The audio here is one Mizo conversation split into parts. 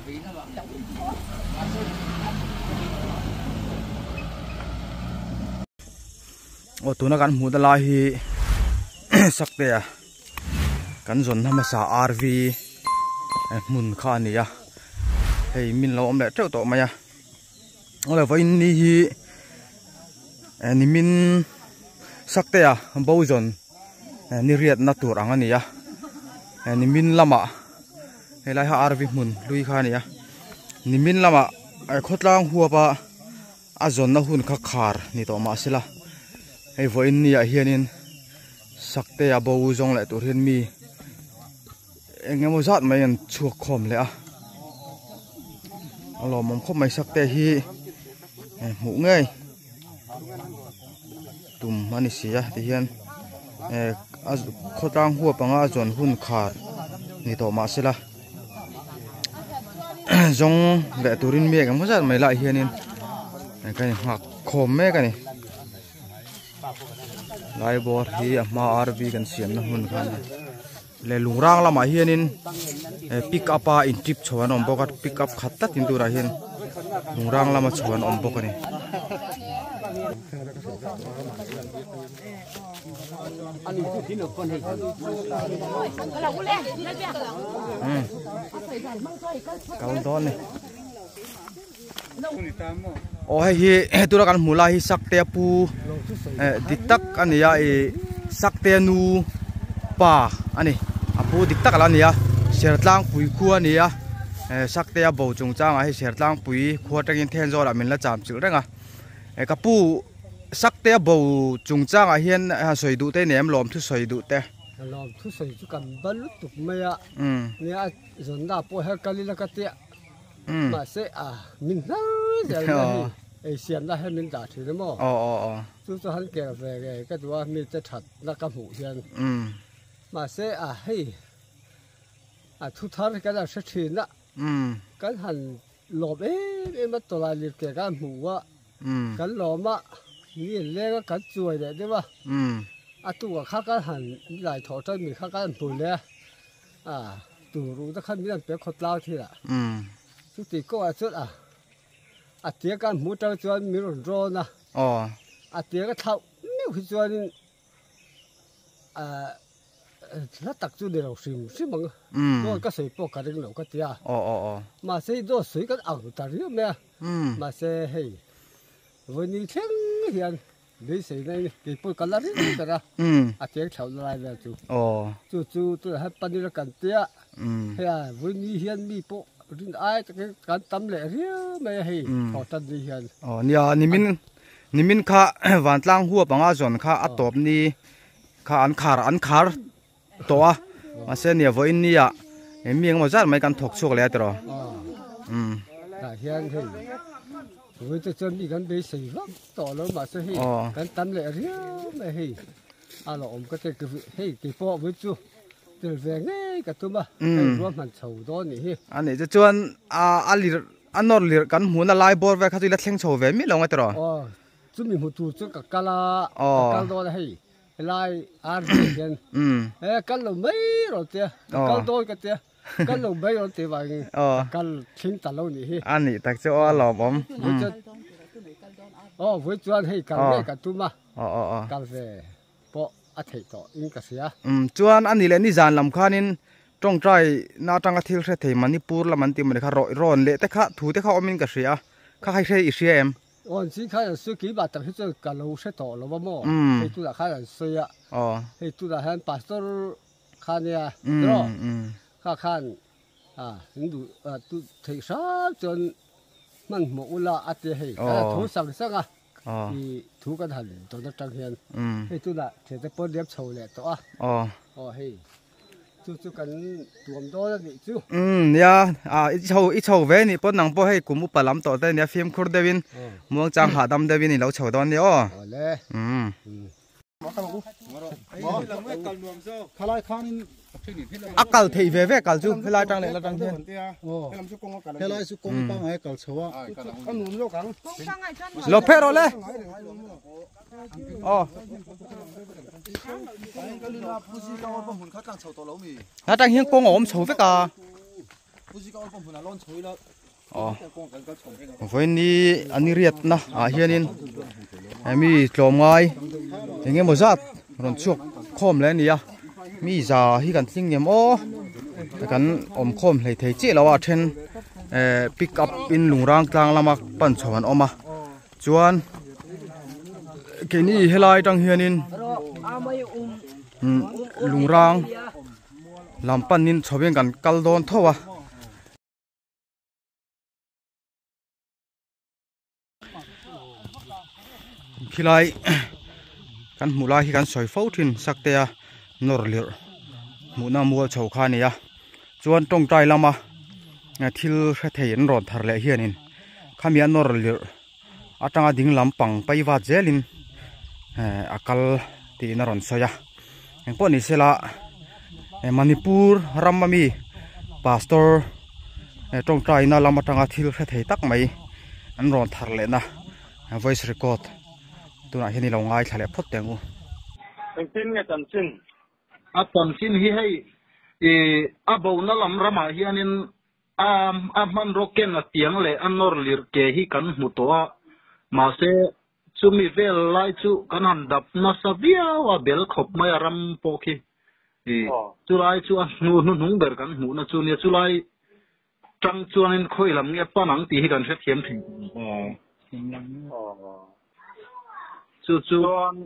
Aw tuna kan hmuh na lai hi sakte a kan zawn na hmasa RV hmun kha a ni a hei min lo awm leh teuh tawh mai a awle vawiin ni hi nimin sakte a bo zawn ni riatna tur ang a ni a nimin lamah helai kha RV hmun hlui kha a ni a nimin lamah khawtlang huap a. A zawnna hun kha khar ni tawh mah sela hei vawiin ni ah hianin sakte a bo zawng leh tur hian mi eng emaw zat mai an chhuak khawm leh a a lawmawm khawp mai sakte hi hmuh ngei tum a ni si a tihian eh a khawtlang huap anga a zawn hun khar ni tawh mah sela. Zawng leh turin mi eng emaw zat mai lah hianin ka inghak khawm mek a ni lai bawr hi a hma RV kan siamna hmun kha a ni leh lungrang lamah hianin pick up a in trip chho an awm bawk a pick up khat tlat in turah hian lungrang lama chho an awm bawk a ni. Kal dawn ni aw hei hi hetura kan hmuh lai hi saktea pu eh dik tak a ni a ih saktea nu pa a ni a pu dik tak a lo ni a sertlangpui khua a ni a eh saktea bo chungchangah hei sertlangpui khua atangin thenzawl ah min la cham chilh reng a eh ka pu. Saktea bo chungchangah hian sawi duh te nem lawm thu sawi duh te. Lawm thu sawi chu kan ba lutuk mai a. Nia a zawnna pawh hian kal ila ka tia. Mahse a min hnar zel mai a hei. Ei siamna hian min dah thin a maw. Chu chu han ker ve ngei ka duh a mite thatna ka hmuh hian. Mahse a hei a thu thar hi kan han hre thin a. Kan han lawm em em a tawlai lirte kan hmuh a. Kan lawm a, ni an leng a, kan chuai leh deuh a. A tukah kha kan han lai thawh tan mi kha kan hmu leh a, a tur ruh te khan min han pe khawt tlang thin a. Chuti kawngah chuan a a tia kan hmuh atang chuan min rawn rawn a, a tia ka thlauh meuh hi chuanin Hla tak chu ni lo hrim hrim ang. Dawt ka sawi pawh ka ring lo ka ti a. Mahse i dawt sawi kan ang ta riau mai a. Mahse hei vawini thleng hian beisei na in kei pawh ka la ring ber a. A cheng thlauh na lai vel chu. Chu chu tunah hian paneer kan tia. Hei a vawini hian mi pawh rin ai takin kan tam leh riau mai a hei thaw tan ni hian. Nia nimin Nimin kha vantlang huap anga zawn kha a tawp ni kha an khar an khar tawh a mahse nia vawiin ni ah mi engemaw zat mai kan thawk chhuak leh a tiraw umm tah hian hei vawiin te chuan mi kan beisei vak tawh lo mahse hei kan tam leh riau mai hei a la awm ka te hei keipawh vawiin chu tel ve ngei ka tum a hei ruahman chho dawn nih hi a nih chu chuan a a lir A nawr lirh kan hmuhna lai bawr vel kha chu ila thleng chho ve miah lo nge tiraw? Aw, chumi hmu tur chu ka kal a, ka kal dawn a hei, helai RV ah hian e kal lo mai rawn tia, ka kal dawn ka tia, kal lo mai rawn ti vangin ka kal thleng ta lo nih hi. A nih tak chu aw a lawmawm. Aw, vawi chuan hei kal ngei ka tum a, kal ve pawh a theih tawh in ka hria. Chuan a nih leh nizan lam khanin tawngtai na atanga thil hre thei Manipur lam an tih mawni kha rawih rawn leh te kha thu te kha awmin ka hria a, kha kha i hria em? Aw an chi khan an sawi keimah tak hi chuan ka lo hre tawh lo a maw, hei tunah khan an sawi a, hei tunah hian pastor kha nia tiraw kha khan in duh theih hram chuan hmanhmawh ula a tia hei kan han tho sang sang a. I thu kan han tawn atang hian hei tunah thiante pawn liam chho leh tawh a aw hei chu chu kan tuam dawn a nih chu. Nia i chho i chho ve nih pawn nang pawh hei kum upa lam tawh te nia fimkhur deuhin muangchang hahdam deuhin i lo chho dawn nia aw. Awle. A kal theih ve ve kal chu helai tang leh la tang hian. Lo pheh rawh le. Aw. La tang hian kawng a awm chho vek a. Aw vawiin ni an riatna ah hianin mi tlawmngai eng emaw zat rawn chhuak khawm leh a ni a mi za hi kan tling em aw kan awm khawm hlei thei chiah lo a a then eh pick up in lungrang tlang lama pan chho an awm a chuan keini helai atang hianin umm lungrang lam panin chho in kan kal dawn tho a. Khilai kan hmuh lai hi kan sawi fo thin saktea nawr lirh hmuhna mual chho kha a ni a chuan tawngtai lama thil hre thei an rawn thar leh hianin khami a nawr lirh atanga ding lampang pai vat zelin a kal tiin a rawn sawi a engpawh ni sela Manipur ram ami pastor tawngtaina lam atanga thil hre thei tak mai an rawn thar leh na voice record tunah hian i lo ngaithla leh phawt teh ang u. Engtin nge chanchin? A chanchin hi hei ih a bona lam ramah hianin A a hmanraw ken a tiang leh a nawr lirh ke hi kan hmu tawh a, mahse chumi vel lai chu kan han dap nasa viau a, bel khawp mai a ram pawh khi. Ih chulai chu a hnu hnuhnung ber kan hmuhna chu nia, chulai tang chuanin khawi lam nge pan ang tih hi kan hrethiam thin tawh lo. Chu chu. Chuan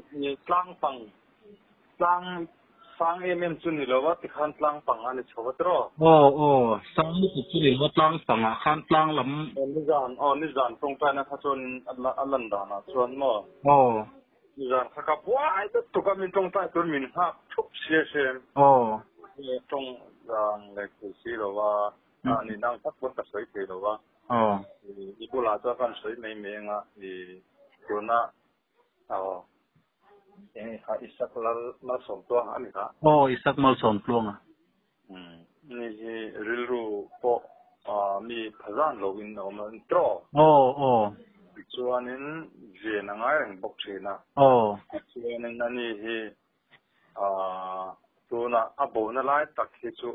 tlang pang, tlang sang em em chu ni lo a, tikhan tlang pang a ni chho a tiraw? Aw aw, sang lutuk chu ni lo a, tlang pang ah khan tlang lam. Aw nizan, aw nizan tawngtaina kha chuan a lan dan ah chuan maw? Aw. Nizan kha ka buai lutuk a, min tawngtai tur min nghak thup sia hrem. Aw. Tawng zang leh thei si lo a. A ni nang tak pawn ka sawi thei lo a. I bulah chuan kan sawi mai mai anga i tuna aw eng kha Isak lal Malsawmtluanga a ni kha. Aw Isak Malsawmtluanga. Umm ni hi rilru pawh mi phazan lo in a awm a ni tawh. Aw aw. Tichuanin ven a ngai reng bawk thin a. Aw. Tichuanin ani hi tuna a bona lai tak hi chu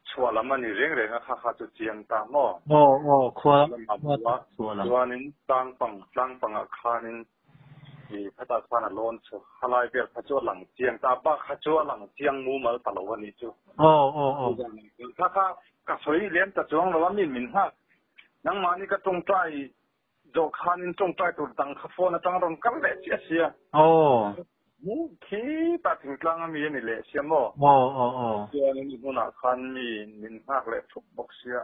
Chhuah lam a ni reng reng a, kha kha chu chiang ta maw? Aw aw, khua khua chhuah lam. Chuanin tlangpang, tlangpangah khanin i khatah khan a lawn chu halai vel kha chu a lang chiang ta, bak kha chu a lang chiang mumal ta lo a nih chu. Aw aw aw. Kha kha ka sawi lem ta chuang lo a, mi min nghak. Nangmahni ka tawngtai Zawh khanin tawngtai tur dang kha phone atang rawn kal leh chiah sia. Aw. Hmuh khi ta thingtlang a mi a ni leh sia maw? Aw aw aw. Chuanin i hmunah khan mi min nghak leh thup bawk sia.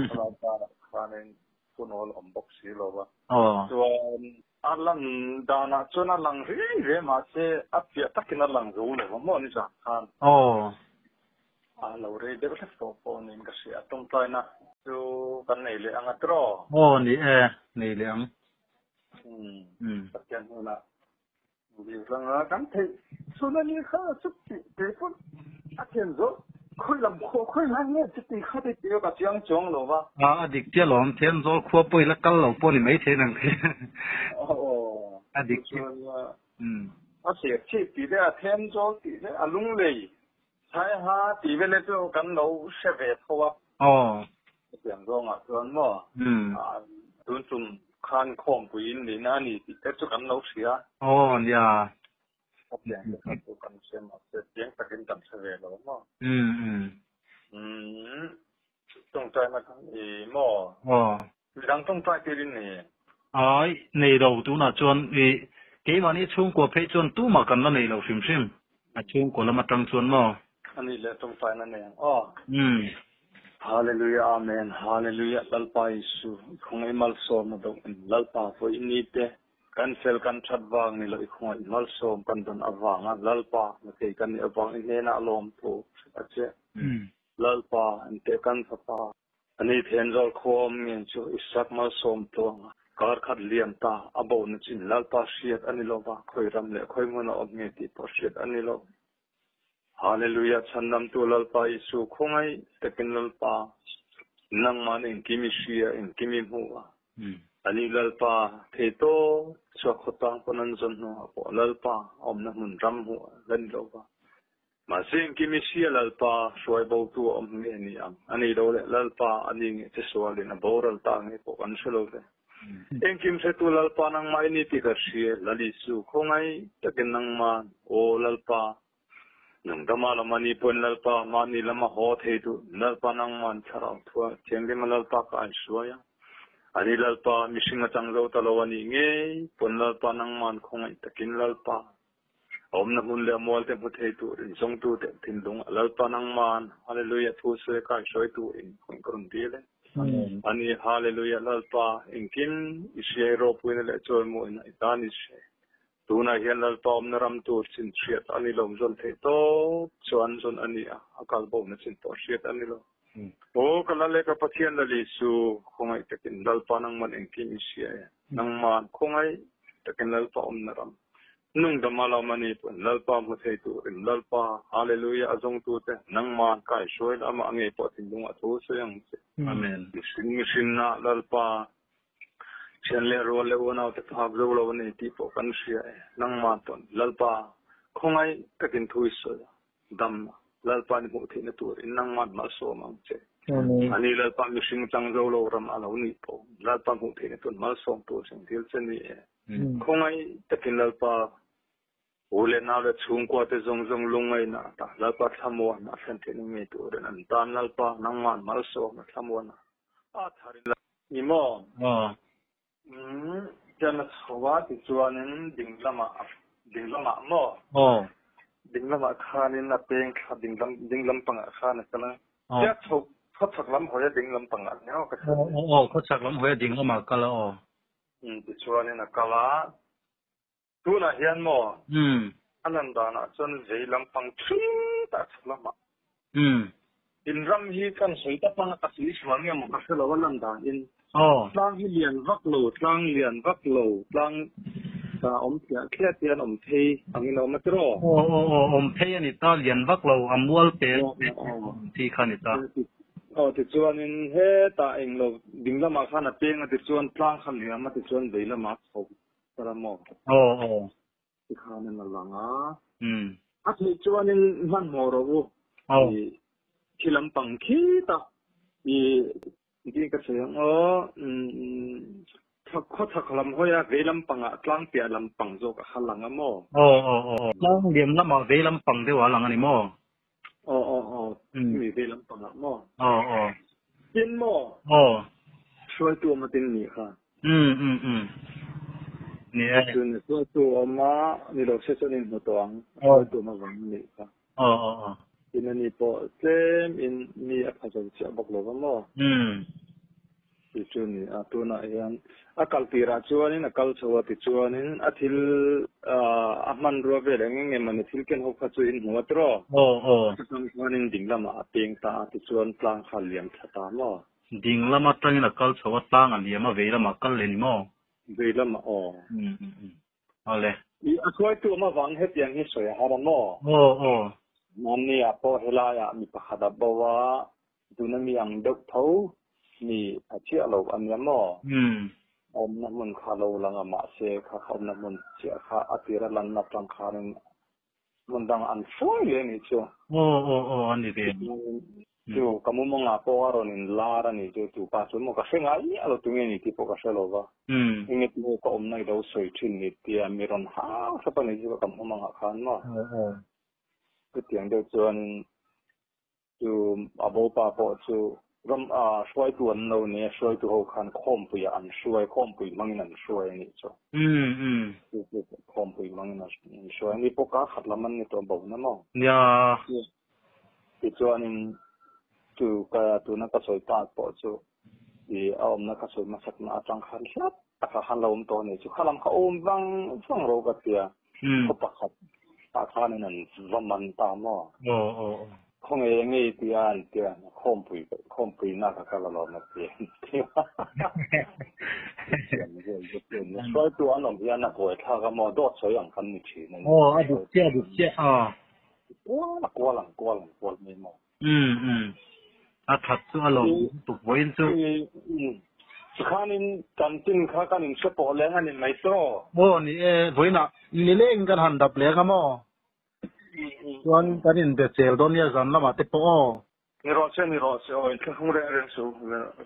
Khalai karah khanin hunawl awm bawk si lo va. Aw. Chuan a lan danah chuan a lang ri ve mahse a piah takin a lang zo lo va maw nizan khan. Aw. A lo rei deuh hlek tawh pawh niin ka hria. Tawngtaina chu kan nei leh ang a tiraw? Aw ni e, nei leh ang. Umm, Pathian hnunah dil tlang a, kan theih chhun a ni kha chu tih te pawn a thian zawh khawi lam khua khawi lai nge chu tih kha te tih ka chiang chuang lo va. A a dik chiah lawm, thian zawl khua pawh i la kal lo pawh ni maithei nang khi. Aw, a dik chiah. Umm. A sir chhip tih te, a then zawl tih te, a lunglei Saiha tih vel hi chu kan lo hre ve tho a. Aw. Hetiang zawngah chuan maw? Umm. Tun tum khan khawmpui in nihna a ni tih te chu kan lo hria. Aw nia. Hetiang te kha chu kan hre mahse chiang takin kan hre ve lo maw? Umm umm. Umm. Tawngtaina kha i maw? Aw. Midang tawngtai tirin ni? Ai, nei lo tunah chuan i keimahni chhungkua phei chuan tumah kan la nei lo hrim hrim. A chhungkua lam atang chuan maw? A nih leh tawngtaina nei ang aw. Umm. Hallelujah Amen Hallelujah Lalpa Isu i khawngaih malsawm a deuh in Lalpa vawi ni te kan fel kan that vang ni lo i khawngaih malsawm kan dawn avanga Lalpa na thei kan nih avang i hnenah lawm thu hrilh a che Lalpa engteh kan fapa A ni Thenzawl khua awm ngen chu Isak malsawm tluang a, kar khat liam ta, a bo na chin Lalpa hriat a ni lo va, khawi ram leh khawi hmun a awm nge tih pawh hriat a ni lo. Hallelujah Chhandamtu Lalpa Isu khawngaih takin Lalpa nangman engkim i hria engkim i hmu a, a ni Lalpa thei tawp chhuak khawtlang pawn an zawn hnuah pawh Lalpa a awmna hmun ram hmuh la ni lo va. Mahse engkim i hria Lalpa, hruai bo tu a awm nge ni ang? A ni lo leh Lalpa, a ni nge che sualin a boral ta nge pawh kan hre lo ve. Engkim hretu Lalpa nangmah i ni tih ka hria, Lal Isu, khawngaih takin nangman, Aw Lalpa, nungdama lama ni pawhin Lalpa, mahni lama haw thei duh, Lalpa nangman thlarau thua thianghlim a Lalpa ka an hruai a. A ni Lalpa, mihring a chang zo ta lo a nih ngei pawn Lalpa nangman khawngaih takin Lalpa, A awmna hmun leh a mualte hmu thei turin zawngtute thinlung a Lalpa nangman Hallelujah thu sawi kai hruai turin khawn ka rawn dil e. A ni Hallelujah Lalpa engkim i hria i ropuina leh chawimuina i tan i hre. Tunah hian Lalpa awmna ram tur chin hriat a ni lo zawn theih tawp chuan zawn a ni a, a kal bona chin pawh hriat a ni lo. Aw ka Lal e ka Pathian Lal Isu khawngaih takin Lalpa nangman engkim i hria e. Nangman khawngaih takin Lalpa awmna ram Nungdam a lawm a ni pawh Lalpa hmu thei turin Lalpa Hallelujah a zawngtute nangman kai hruai la amah ngei pawh thinlungah thu sawi ang che. Amen. Mihring mihrinna Lalpa thian leh rual leh unaute phak zo lo a ni tih pawh kan hria e. Nangman pawn Lalpa khawngaih takin thu i sawi a. Dam Lalpa ni hmuh theihna turin nangman malsawm ang che. A ni Lalpa mihring chang zo lo ram a lo nih pawh Lalpa hmuh theihna tur malsawm tur seng thil che ni e. Khawngaih takin Lalpa u leh nau leh chhungkua te zawng zawng lungngaihna ata Lalpa thlamuan a thlen theihna ngei turin an tan Lalpa nangman malsawm a thlamuan a tharin Ni maw? Aw. Umm, tian a chho a tichuanin ding lamah ding lamah maw? Aw. Ding lamah khanin a peng thla ding lam ding lampangah khan a kal a. Tia chho khawchhak lam hawi a ding lampangah nia aw ka chhan. Aw aw khawchhak lam hawi a ding lamah a kal a aw. Umm tichuanin a kal a. Tunah hian maw? Umm. A lan danah chuan vei lampang thing tak chhak lamah. Umm. In ram hi kan sawi ta panga ka sawi sual nge maw ka hre lo a lan danin. Aw. Tlang hi lian vak lo, tlang lian vak lo, tlang awm thliah thliah te an awm phei angin a awm a tiraw? Aw aw aw awm phei a ni ta, lian vak lo, a mual te chi kha a ni ta. Aw tichuanin hetah englo ding lamah khan a peng a tichuan tlang kha liam a tichuan vei lamah a chho. Tara maw? Aw aw. Tikhan in a lang a. Umm. A theih chuanin hmanhmawh rawh u. Aw. I khi lampang khi tak i engtin ka sawi ang aw umm khawchhak lam hawi a vei lampangah tlang piah lampang zawk a kha lang a maw? Aw aw aw. Tlang liam lamah vei lampang deuh a lang a ni maw? Aw aw aw. Mi vei lampangah maw? Aw aw. Tin maw? Aw. Hruaitu awm a tin nih kha. Umm umm umm. Ni e. Chu ni hruaitu awm a ni lo se chuan in hmu tawh ang. Hruaitu awm avang a nih kha. Aw aw aw. Tin ani pawh tlem in mi a pha zo chiah bawk lo va maw? Umm. Ti chu ni a, tunah hian a kal tirah chuanin a kal chho a tichuanin a thil a hmanrua vel eng eng emawni thil ken ho kha chu in hmu a tiraw? Aw aw. Chutang chuanin ding lamah a peng ta a tichuan tlang kha a liam thla ta maw? Ding lama tangin a kal chho a tlang a liam a vei lamah a kal leh ni maw? Vei lamah aw. Umm umm umm. Awle. I a hruaitu awm avang hetiang hi sawi a har a maw? Aw aw. Mahni ah pawh helai ah mi pakhat a bo a, tuna mi ang deuh tho mi a chiah lo a nia maw? Umm. Awmna hmun kha lo lang a mahse kha kha awmna hmun chiah kha a tir a lanna atang khanin hmun dang an hruai leh a nih chu. Aw aw aw a ni ve. Chu ka mumawngah pawh a rawn in lar a ni chu, chu pa chu maw ka hre ngai miah lo tunge ni tih pawh ka hre lo va. Enge tinge ka awmna i lo sawi thin ni tia mi rawn hau hrep a ni chu ka mumawngah khan maw. Chutiang deuh chuanin chu a bopa pawh chu ram hruaitu an lo ni a, hruaitu ho khan khawmpuiah an hruai, khawmpui hmangin an hruai a nih chu. Khawmpui hmangin an hruai a ni pawh kar khat lam an ni tawh bo na maw. Nia. Tichuanin chu ka tuna ka sawi tak pawh chu i a awmna ka sawi hmasakna atang khan hlat takah khan lo awm tawh a ni. Chu khalam kha awm vang vang ro ka tia, khaw pakhat ah khanin an va man ta maw? Khaw ngei ngei tia an tia, khawmpui khawmpui na ka kal alawm a ti. Hruaitu an awm hian a buaithlak a maw? Dawt sawi ang kan ni thin a ni. Aw a dik chiah a dik chiah aw. Kual a kual ang kual ang kual mai maw? Umm umm. A that chu a lawm tuk vawiin chu. Umm. Tikhanin kan tin kha kan inhre pawh leng a ni mai tawh. Aw ni e, vawiinah nileng kan han dap leng a maw? Chuan kan inbe chel dawn nia zan lamah te pawh aw. Ni rawh se, ni rawh se aw, inthlahrung reng reng suh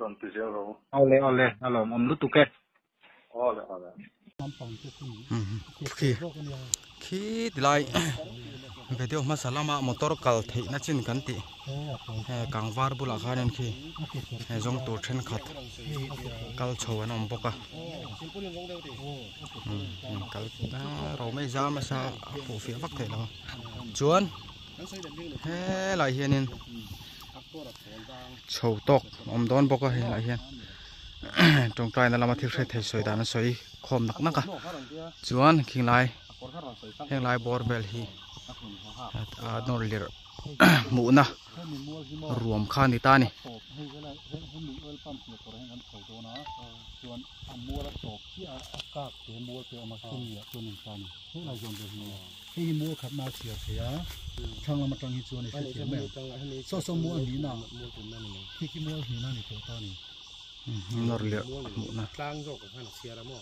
rawn ti zel rawh u. Awle awle, a lawmawm lutuk e. Awle awle. Khi khi tilai video hmasa lama motor kal theihna chin kan tih he kangvar bulah khanin khi he zawng tur thenkhat kal chho an awm bawk a kal romei zam nasa a phuh fiah vak theih lo a chuan helai hianin chho tawk a awm dawn bawk a helai hian tawngtaina lama thil hriat thei sawi dan a sawi khawm nak nak a chuan khing lai heng lai bawr vel hi a nawr lirh hmuhna ruam kha a ni ta a ni. Hei hi mual khatna a chhiar thei a, thlang lam atang hi chuan i hrethiam mai ang. Saw saw mual hnihna, khi khi mual hnihna a ni tawh ta a ni. Nawr leh hmuhna. Tlang zawk ang khan a chhiar a maw?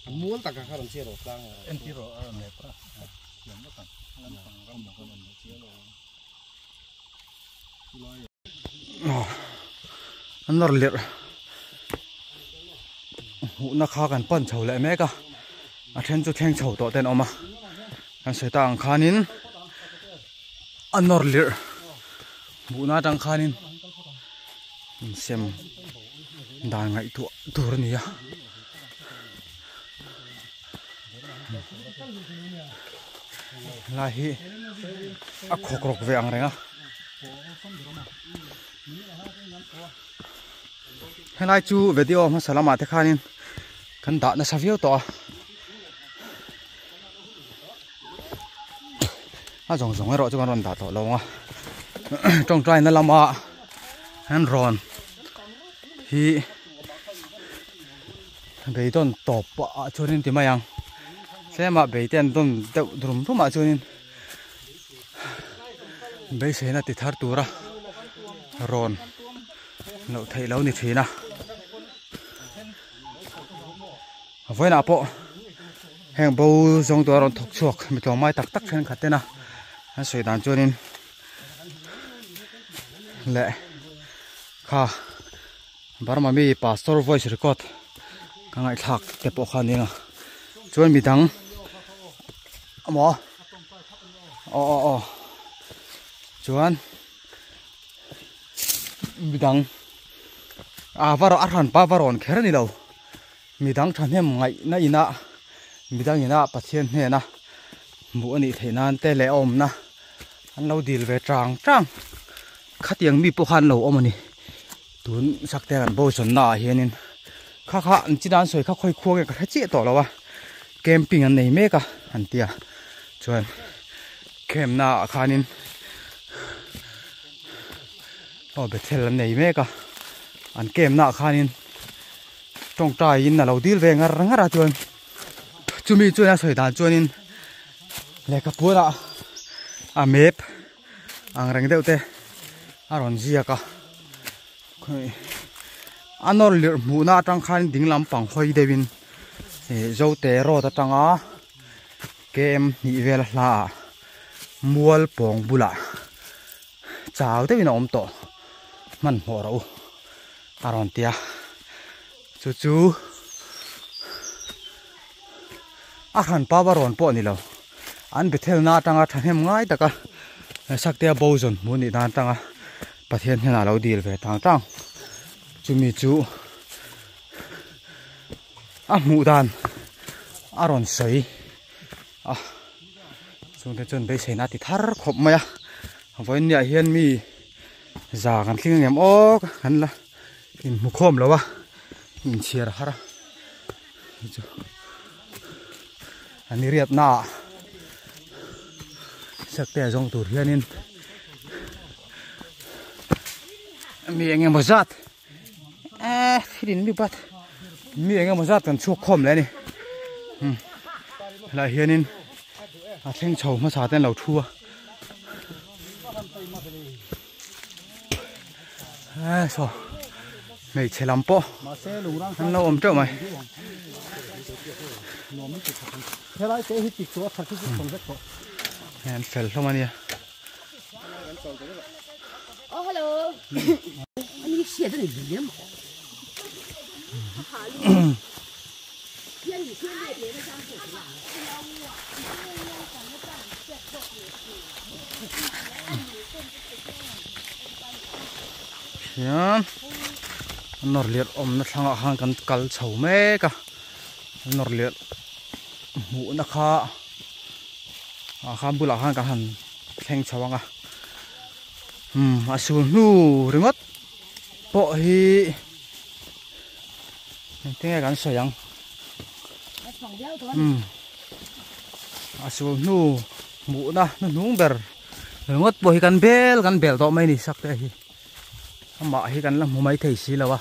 A mual tak ang khan an chhiar aw tlang. Entir rawh a rawn leh pawh a thiam vak ang. Lampang ram ah khan a rawn leh chiang lo ang. Nawr lirh hmuhna kha kan pan chho leh mek a a then chu thleng chho tawh te an awm a kan sawi tak ang khanin a nawr lirh hmuhna atang khanin insem dan ngaihtuah tur a ni a. Helai hi a khawk rawk ve ang reng a helai chu video hmasa lamah te khanin kan dah nasa viau tawh a a zawng zawng erawh chu kan rawn dah tawh lo ang a tawngtai na lama an rawn hi. Beidawn tawp pah ah chuanin ti mai ang tlema bei te an dawn deuh drum rum ah chuanin beiseina ti thar tura rawn loh theih lo ni thin a vawiinah pawh heng bo zawng tur a rawn thawk chhuak mi tlawmngai tak tak thenkhat tena an sawi dan chuanin leh kha. Burma mi pastor voice record ka ngaihthlak te pawh kha nia chuan midang amaw aw aw aw chuan midang a va a hran pa va rawn kher a ni lo midang thahnem ngaihna inah midang inah Pathian hnena hmuh a nih theih nan te leh a awmna an lo dil ve chang chang khatiang mi pawh kha an lo awm a ni. Tun sakte kan bo zawnna ah hianin kha kha an chin an sawi kha khawi khua nge ka hre chiah tawh lo a camping an nei mek a an tia chuan camp na ah khanin aw bethel an nei mek a an camp na ah khanin tawngtai in a lo dil ve ngar ngar a chuan chumi chuan a sawi dan chuanin lehkha puanah a map. Ang reng deuh te a rawn ziak a a nawr lirh hmuhna atang khan ding lampang hawi deuhin ih zote road atanga km hnih vel a hla ah mual pawng bulah chau deuhin a awm tawh hmanhmawh rawh u a rawn ti a chu chu a hran pa va rawn pawh a ni lo an Bethel na atanga thahnem ngai taka Saktea bo zawn hmuh anih dan atanga Pathian hnenah lo dil ve tang tang chumi chu a hmuh dan a rawn sawi a chungte chuan beiseina a ti thar khawp mai a vawiin niah hian mi za kan tling ang em aw kan la inhmu khawm lo a inchhiar a har a chu an riatna ah sakte a zawng tur hianin mi eng emaw zat eh thil in mi bat mi eng emaw zat kan chhuak khawm leh a ni helaiah hianin a thleng chho hmasa te an lo thu a. Eh saw hmeichhe lam pawh an lo awm teuh mai An fel hlawm a nia. Oh hello. Ani hriat a ni lem. Hian nawr lian awmna thlangah khan kan kal chho mek a nawr lian hmuhna kha ah khan bulah khan kan han thleng chho ang a umm a sul hnu ringawt pawh hi engtin nge kan sawi ang umm a sul hnu hmuhna hnuhnung ber ringawt pawh hi kan bel kan bel tawh mai a ni sak te hi amah hi kan la hmu mai thei si lo a.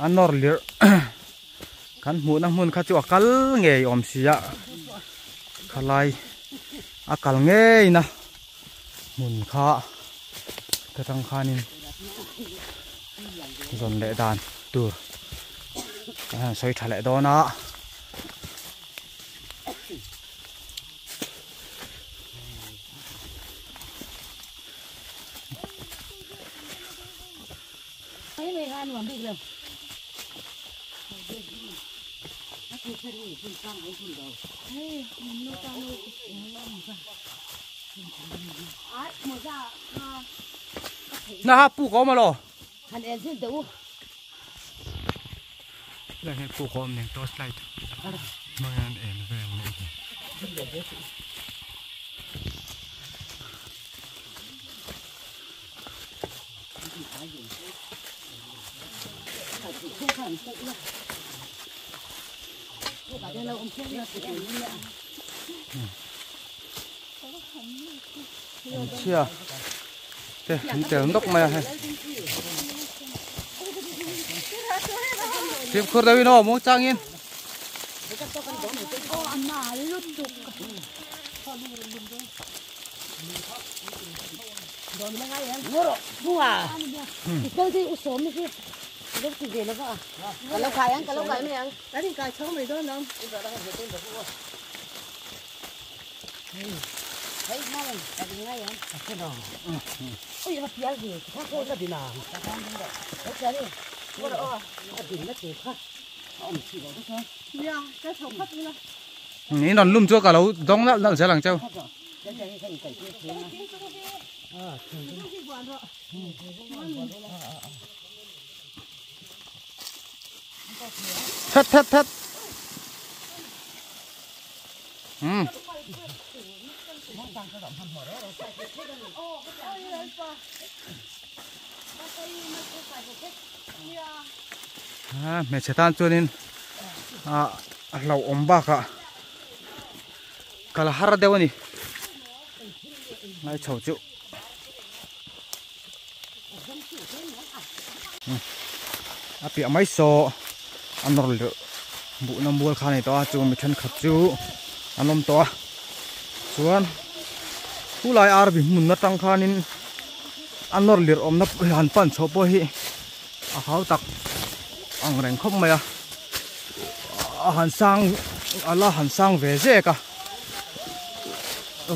A nawr lirh kan hmuhna hmun kha chu a kal ngei awm si a khalai a kal ngei na hmun kha ta tang khanin zawn leh dan tur kan han sawi tha leh dawn a. Na ha pu ko ma lo. Han en sin te u. Lai hian puk a awm nen torch light hmang hian en vel a nih hi. Chhia te an tel nawk mai a hei fimkhur deuhin aw muang changin In rawn lum chu ka lo dawng nalh nalh zel ang cheu. That that that. Um. A hmeichhe tan chuanin ah a hlauhawm bakah kal har deuh a ni ngaichho chu. A piah mai saw a nawr leh buhna mual kha a ni tawh a chu mi thenkhat chu an awm tawh a chuan khulai arvi hmun atang khanin a nawr lirh awmna han pan chhoh pawh hi a hau tak ang reng khawp mai a a han sang a la han sang ve zek a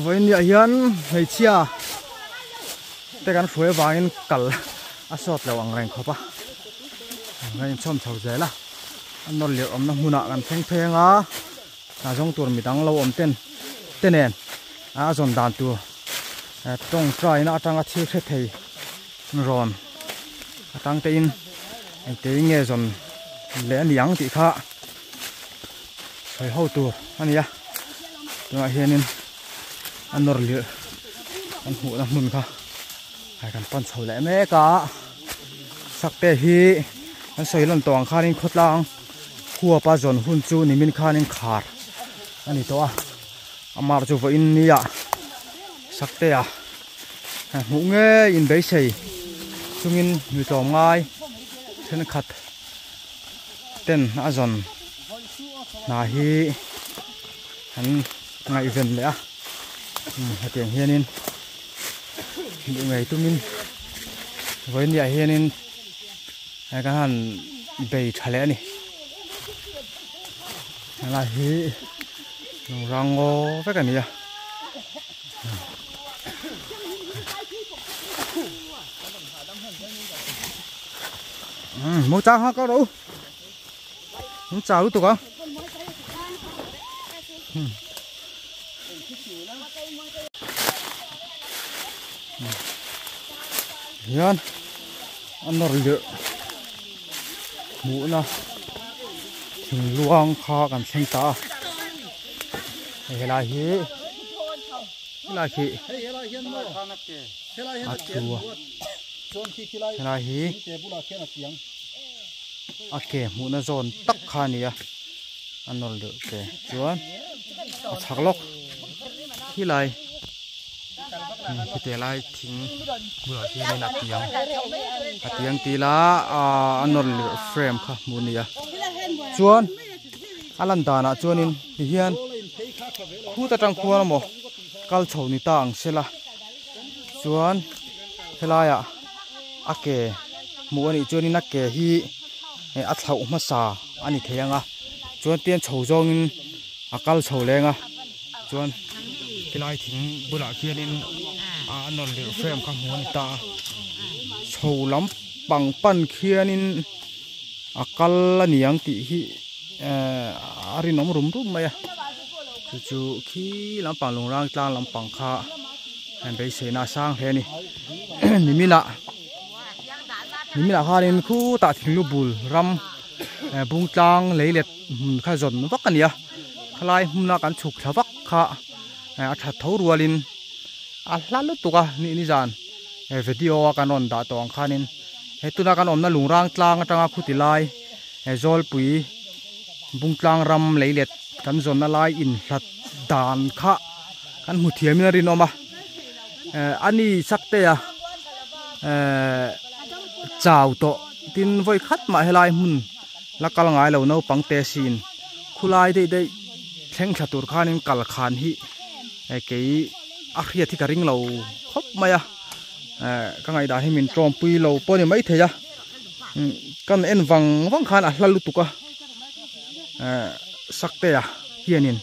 vawiin ah hian hmeichhia te kan hruai avangin kal a sawt lo ang reng khawp a a inchhawm chho zel a a nawr lirh awmna hmunah kan thleng pheng a a zawng tur midang lo awm ten te nen a zawn dan tur tawngtai na atanga thil hre thei rawn atang te in engte in nge zawn leh a ni ang tih kha sawi ho tur a ni a tunah hianin a nawr lirh kan hmuhna hmun kha hei kan pan chho leh mek a sakte hi an sawi lan tawh ang khanin khawtlang huapa zawn hun chu nimin khanin khar a ni tawh a amar chu vawiin nia sakte a hmuh ngei in beisei chungin mi tlawm ngai thenkhat ten a zawn hna hi an ngaihven leh a hetiang hianin duh ngei tumin vawiin ah hianin kan han bei tha leh a ni. Helai hi lungrang ngaw vek a ni a. Umm mawi chang ha ka ro an chau lutuk a. Hian a nawr lirh hmuhna thing luang kha kan thleng ta a hei helai hi helai khi a thu a helai hi a ke hmuhna zawn tak kha a ni a a nawr lirh ke chuan a chhak lawk khilai khitiang lai thing bulah hianin a tiang a tiang tih ila ahh a nawr lirh frame kha hmuh a ni a chuan a lan danah chuanin tihian khut atang khuan emaw kal chho ni ta ang se la chuan helaiah a ke hmuh a nih chuanin a ke hi a thlauh hmasa a ni thei ang a chuan tian chho zawngin a kal chho leng a chuan helai thing bulah khianin a nawr lirh frame kha hmuh a ni ta a chho lampang pan khianin a kal a ni ang tih hi ehh a rinawm rum rum mai a chu chu khi lampang lungrang tlang lampang kha an beiseina a sang hle a ni niminah niminah khanin khutah thinglu bul ram eh bung tlang lei let hmun kha zawn vak a ni a khalai hmuna kan chhuk thla vak kha eh a that tho rualin a hla lutuk a ni nizan eh video a kan rawn dah tawh ang khanin he tuna kan awmna lungrang tlang atanga khuti lai eh zawlpui bung tlang ram lei let kan zawnna lai inhlat dan kha kan hmu thiamin a rinawm a eh ani chak te a eh chau tawh tin vawi khat mah helai hmun la kal ngai lo naupang te sin khulai daih daih thleng thla tur khanin kal khan hi eh kei a hriat hi ka ring lo khawp mai a eh ka ngaihdan hi min tawmpui lo pawh a ni maithei a kan en vang vang khan a hla lutuk a eh saktea hianin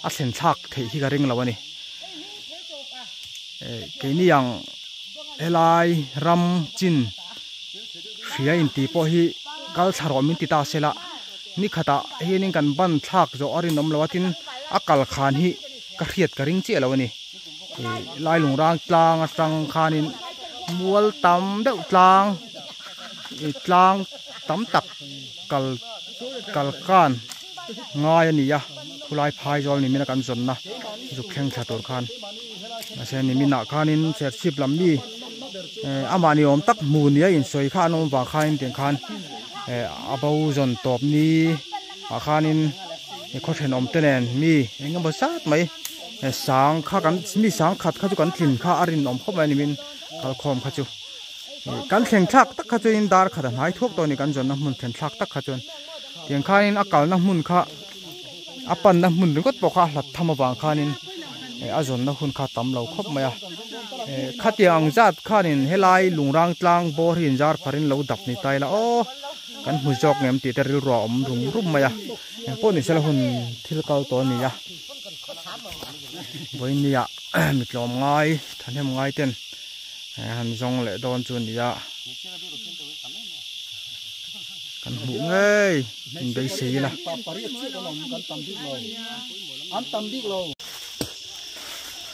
a thlen thlak theih hi ka ring lo a ni eh keini ang helai ram chin hria in tih pawh hi kal thla rawh min ti ta se la ni khatah hianin kan ban thlak zawh a rinawm lo a tin a kal khan hi ka hriat ka ring chiah lo a ni ih lai lungrang tlang atang khanin mual tam deuh tlang ih tlang tam tak kal kal kan ngai a ni a khulai phai zawl ni mina kan zawnna zuk thleng thla tur khan mahse ni minah khanin serchhip lam mi eh amah ni awm tak hmu nia insawi kha an awm vang khanin tiang khan eh a bo zawn tawp ni ah khanin khaw thenawm te nen mi eng emaw zat mai eh sang kha kan mi sang khat kha chu kan tlin kha a rinawm khawp mai a ni min kalkhawm kha chu. Kan thleng thlak tak kha chuanin dar khat a hnai thuak tawh a ni kan zawnna hmun thlen thlak tak kha chuan tiang khanin a kalna hmun kha a panna hmun ringawt pawh kha a hlat tham avang khanin eh a zawnna hun kha a tam lo khawp mai a eh khatiang ang zat khanin helai lungrang tlang bawr hi inzar pharin lo dap ni ta ila aw kan hmu zawk ngem tih te rilru a awm rum rum mai a engpawh ni sela hun thil kal tawh a ni a vawinia mitlawm ngai thahnem ngai ten. Han zawng leh dawn chu a ni a kan hmuh ngei in beisei ila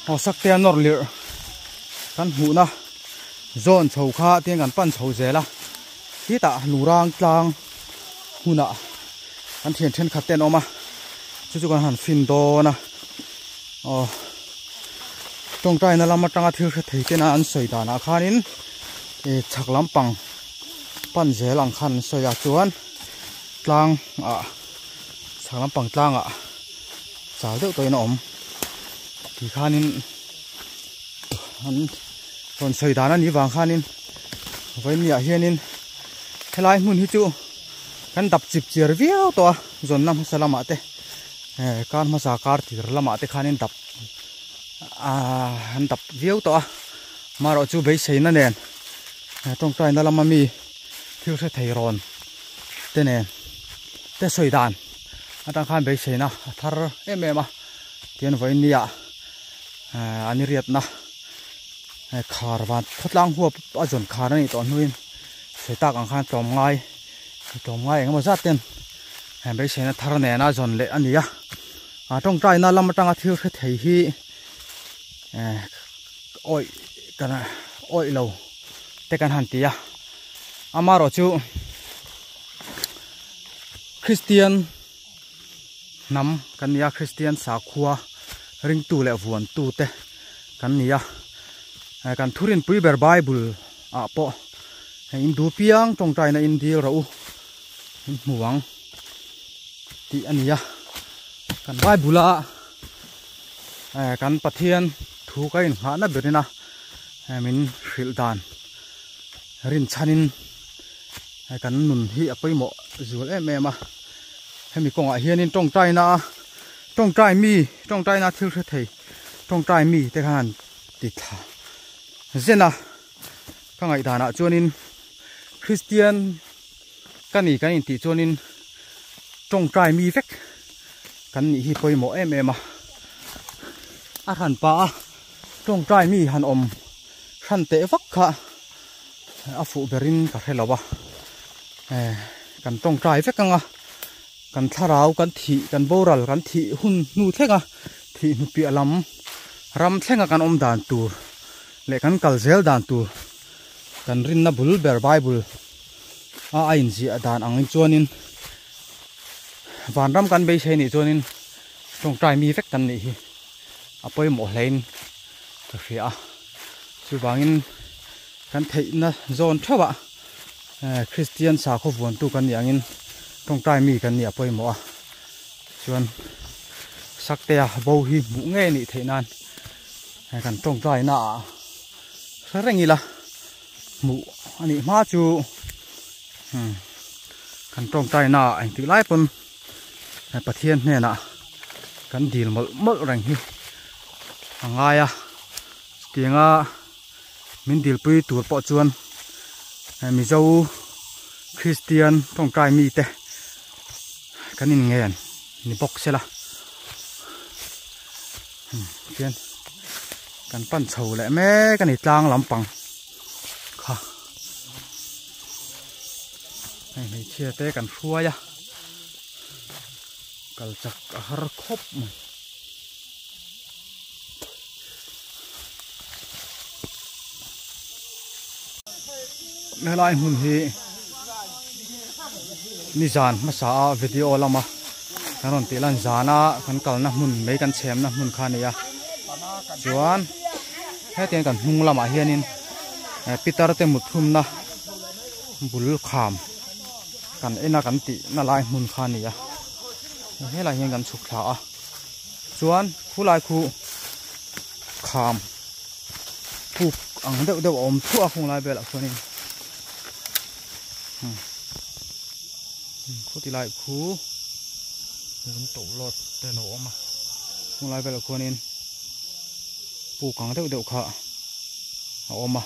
aw sakte a nawr lirh kan hmuhna zawn chho kha tiang kan pan chho zel a khitah lurang tlang hmunah kan thian thenkhat te an awm a chu chu kan han fin dawn a aw. Tawngtaina lam atanga thil hre thei tena an sawi danah khanin ih chhak lampang pan zel ang khan an sawi a chuan tlang ah chhak lampang tlangah chal deuh tawhin a awm ti khanin an rawn sawi dan a nih vang khanin vawiin hianin helai hmun hi chu kan dap chip chiar viau tawh a zawnna hmasa lamah te eh kar hmasa kar tir lamah te khanin dap ahh an dap viau tawh a marawh chu beiseina nen tawngtaina lama mi thil hre thei rawn te nen te sawi dan Atang khan beiseina a thar em em a tian vawiin nia an i riatna khar van khawtlang huap a zawn khar a nih tawh hnuin sawi tak ang khan tlawm ngai tlawm ngai engemaw zat ten beiseina thar nena zawn leh a ni a tawngtaina lam atanga thil hre thei hi awih kan awih lo te kan han ti a amarawh chu Christian hnam kan ni a Christian sakhua ringtu leh vuantu te kan ni a kan thurin pui ber Bible ah pawh hei in duh piang tawngtaina in dil rawh u in hmu ang tih a ni a kan Bible a kan Pathian thu ka inghahna berin a min hrilh dan rinchhanin kan nun hi a pawimawh zual em em a hemi kawngah hianin tawngtaina tawngtai mi tawngtaina thil hre thei tawngtai mi te khan ti thla zen a ka ngaihdanah chuanin Christian ka ni kan intih chuanin tawngtai mi vek kan nih hi pawimawh em em a a hran pa a tawngtai mi han awm hran teh vak kha a fuh berin ka hre lo a kan tawngtai vek anga kan thlarau kan thih kan boral kan thih hun hnu thleng a thih hnu piah lam ram thlenga kan awm dan tur leh kan kal zel dan tur kan rinna bul ber Bible a a inziah dan angin chuanin vanram kan beisei nih chuanin tawngtai mi vek kan nih hi a pawimawh hlein ka hria a chuvangin kan theihna zawn theuhah Christian sakhaw vuantu kan nih angin tawngtai mi kan nih a pawimawh a chuan Saktea bo hi hmuh ngei anih theih nan kan tawngtai na ah hre reng ila hmuh anih hma chu kan tawngtai na ah engtik lai pawn Pathian hnenah kan dil mawlh mawlh reng hi a ngai a chutianga min dilpui tur pawh chuan Mizo Kristian tawngtai mite kan inngen ni bawk sela tian kan pan chho leh mek a ni tlang lampang kha hei hmeichhia te kan hruai a kal chak a har khawp mai. Helai hmun hi nizan hmasa a video lama kan rawn tih lan zana kan kalna hmun mai kan chhemna hmun kha a ni a chuan hetiang kan hnung lamah hianin pitar te mut hlumna bul kham kan en a kan tih na lai hmun kha a ni a helai hian kan chhuk thla a chuan khulai khu kham puk ang deuh deuh a awm thuah a khung lai velah chuanin khuti lai khu lung to lawt te lo awm a khung lai velah khuanin puk ang deuh deuh kha a awm a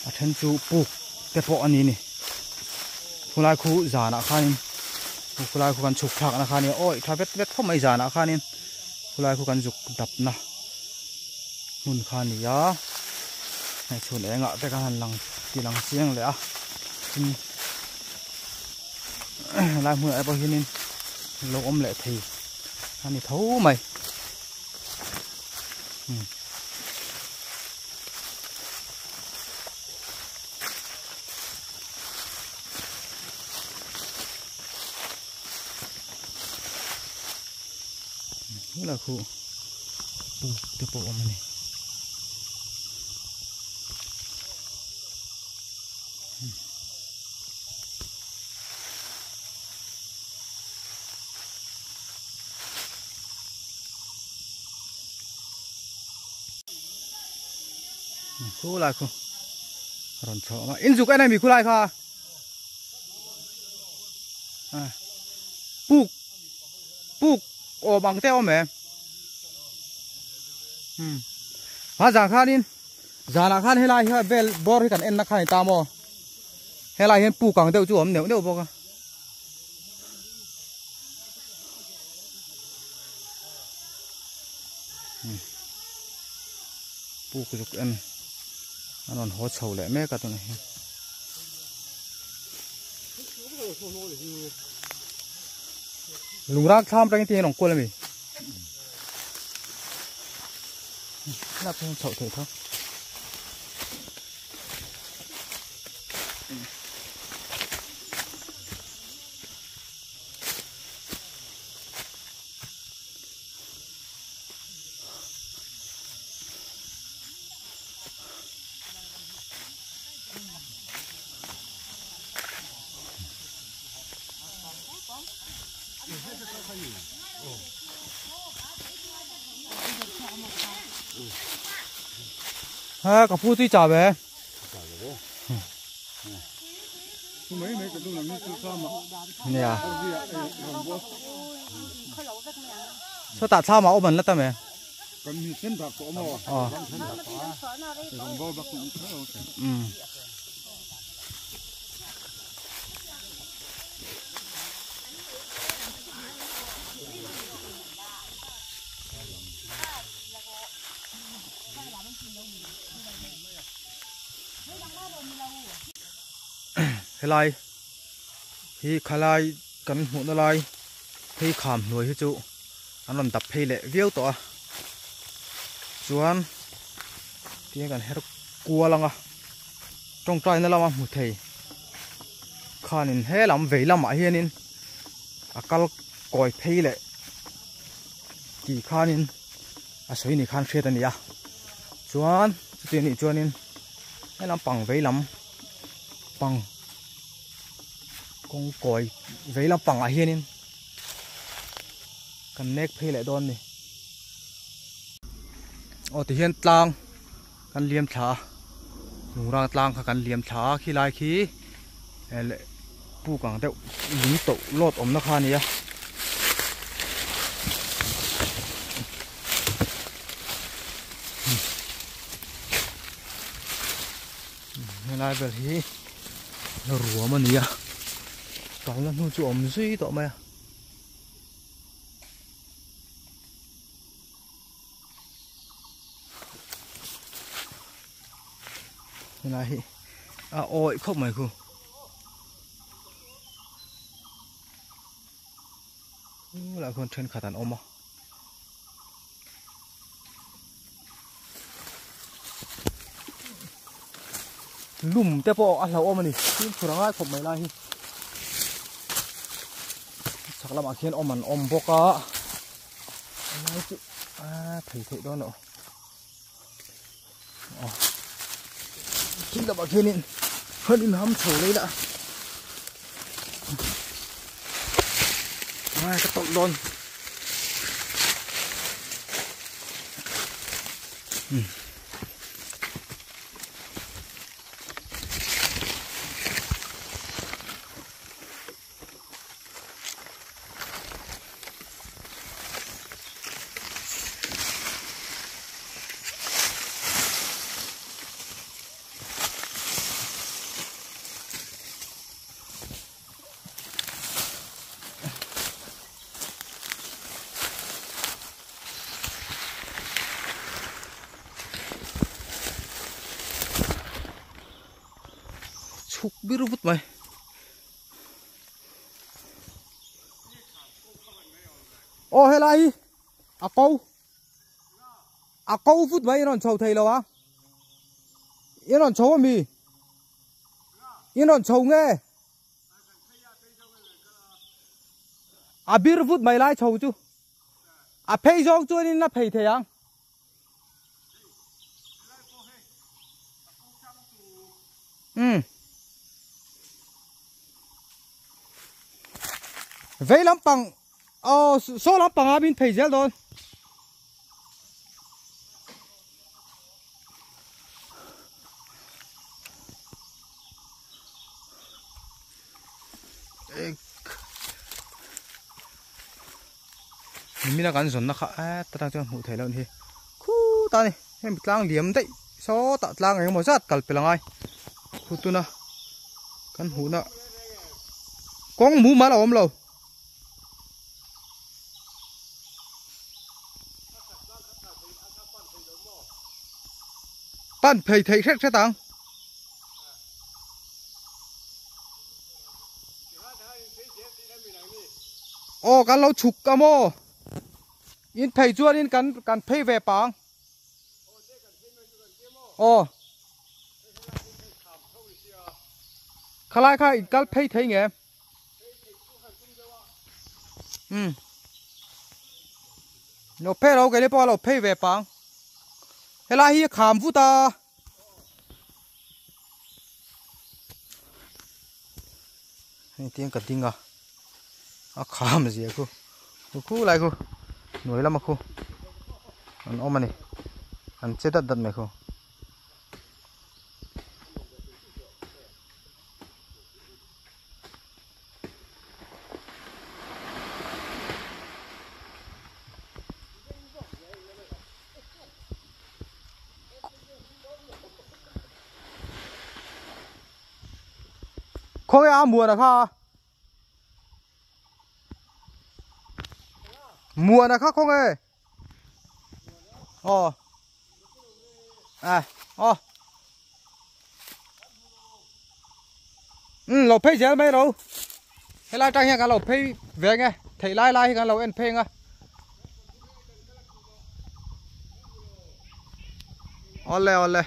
a then chu puk te pawh a ni ni khulai khu zanah khanin khulai khu kan chhuk thlakna kha nia awi tha vet vet khawp mai zanah khanin khulai khu kan zuk dapna hmun kha a ni a hei chhun engah te khan han lang ti lang chiang leh a tin helai hmunah te pawh hianin lo awm leh thei a ni tho mai. Helai khu puk te pawh awm a ni. Khu lai khu rawn chho awm a in zuk en a mi khu lai kha puk puk awm ang te awm em ha zan khanin zanah khan helai hi vel bawr hi kan en na khan ni ta maw helai hian puk ang deuh chu awm neuh neuh bawk a. Puk zuk en an rawn haw chho leh mek a tunah hian. Lungrak thlam atangin tihian rawn kual a mi? Lak hian chhoh theih tho. Ha ka pu tui cha ve nia sao ta thla ma om an la ta me ờ ừ helai hi khalai kan hmuhna lai phei kham hnuai hi chu an rawn dap phei leh viau tawh a chuan tihian kan her kual ang a tawngtaina lama hmu thei khanin he lam vei lamah hianin a kal kawi phei leh tih khanin a sawi ni khan hriat a ni a chuan chuti anih chuanin he lampang vei lam pang kawng kawi vei lampang ah hianin kan nek phei leh dawn a ni aw ti hian tlang kan liam thla a lungrang tlang kha kan liam thla a khilai khi leh puk ang deuh lung tawh lawt awmna kha a ni a. Helai vel hi ruam a ni a kalna hnu chu awm zui tawh mai a. Helai hi a awih khawp mai khu. Lah khuan thenkhat an awm a. Lum te pawh a hlauhawm a ni fimkhur a ngai khawp mai lai hi chhak lamah khian awm an awm bawk a lai chu a thei theih dawn loh aw khi lamah khianin han inham chho leh ila ai ka tawlh dawn. Chhuk bir vut mai. Aw helai hi a ko a ko vut mai in rawn chho thei lo a in rawn chho ami in rawn chho nge a bir vut mai lai chho chu a phei zawng chuanin a phei thei ang. Umm. Vei lampang aw saw lampang a min phei zel dawn. Nimina kan zawnna kha a ta chuan hmuh theih loh a ni hi khutah a ni hemi tlang liam daih sawtah tlang eng emaw zat kal pel angai khu tuna kan hmuhna kawng mumal a awm lo. Pan phei thei hret hret ang. Aw kan lo chhuk a maw? In phei chuanin kan kan phei ve pang. Aw. Khalai kha in kal phei thei nge? Um. Lo phei lo keini pawh a lo phei ve pang. Helai hi a kham vut a. Hei tiang ka ding a. A kham zia khu. Khu khu lai khu. Hnuai lama khu. An awm a ni. An che dat dat mai khu. Khawi a muan a kha muan a kha khawnge aw à aw ừ lo phei zel mai ro helai tang hian kan lo phei ve nge thei lai lai hi kan lo en phei nga awle awle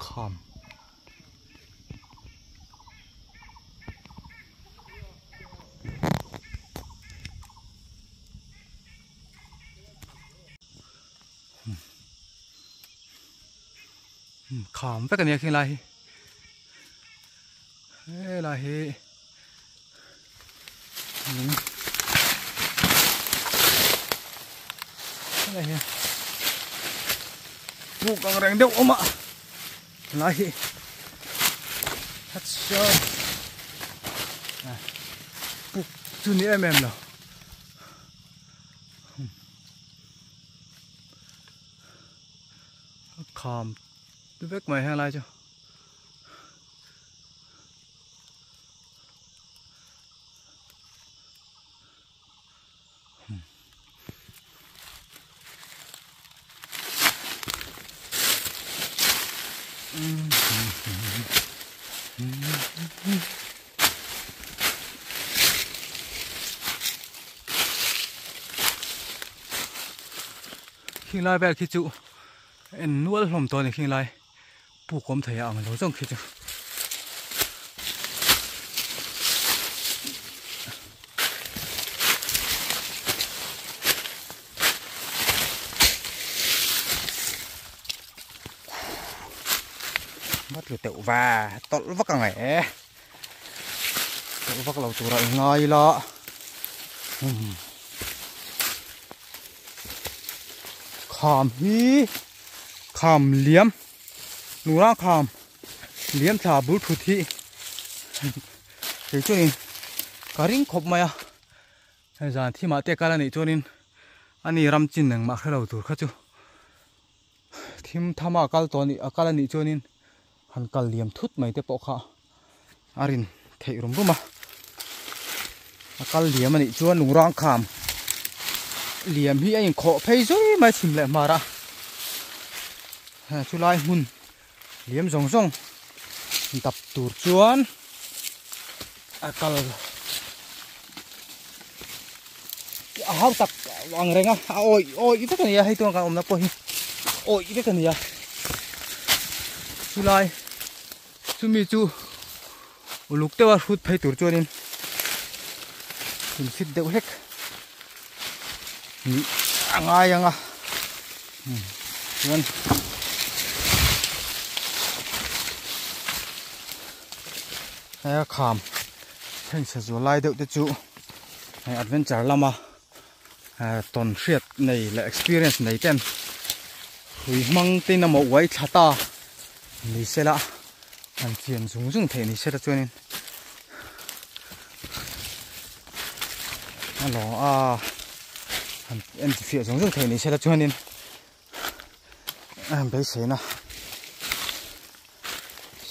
kham Kham vek a nia khing lai hi helai hi helai hi puk ang reng deuh awm a helai hi puk chu ni em em lo. Kham vek mai helai chu. Khing lai vel khi chu en nual hlawm tawh a ni khing lai puk awm thei a ang lo zawng khi chu. Bắt lu teuh va tawlh vak ang e tawlh vak lo tur a ngai la kham hi kham liam nura kham liam thla bul thut hi kei chuanin ka ring khawp mai a hei zan thimah te kal a nih chuanin ani ram chin engmah hre lo tur kha chu thim thama kal tawh a nih a kal a nih chuanin han kal liam thut mai te pawh kha a rin theih rum rum a a kal liam a nih chuan lungrang kham liam hi a inkhawh phei zui mai chhim leh hmar a chulai hmun liam zawng zawng dap tur chuan a kal a hau tak ang reng a a awi awi vek a ni a hei tuan kan awmna pawh hi awi vek a ni a chulai chumi chu uluk deuha hrut phei tur chuanin in fit deuh hlek nih a ngai ang a chuan hei a kham heng sa zual lai deuh te chu hei adventure lama tawn hriat nei leh experience nei ten hrui hmang te in emaw uai thla ta ni sela han chian zung zung theih ni sela chuanin a lawng a han en ti fiah zung zung theih ni sela chuanin a beiseina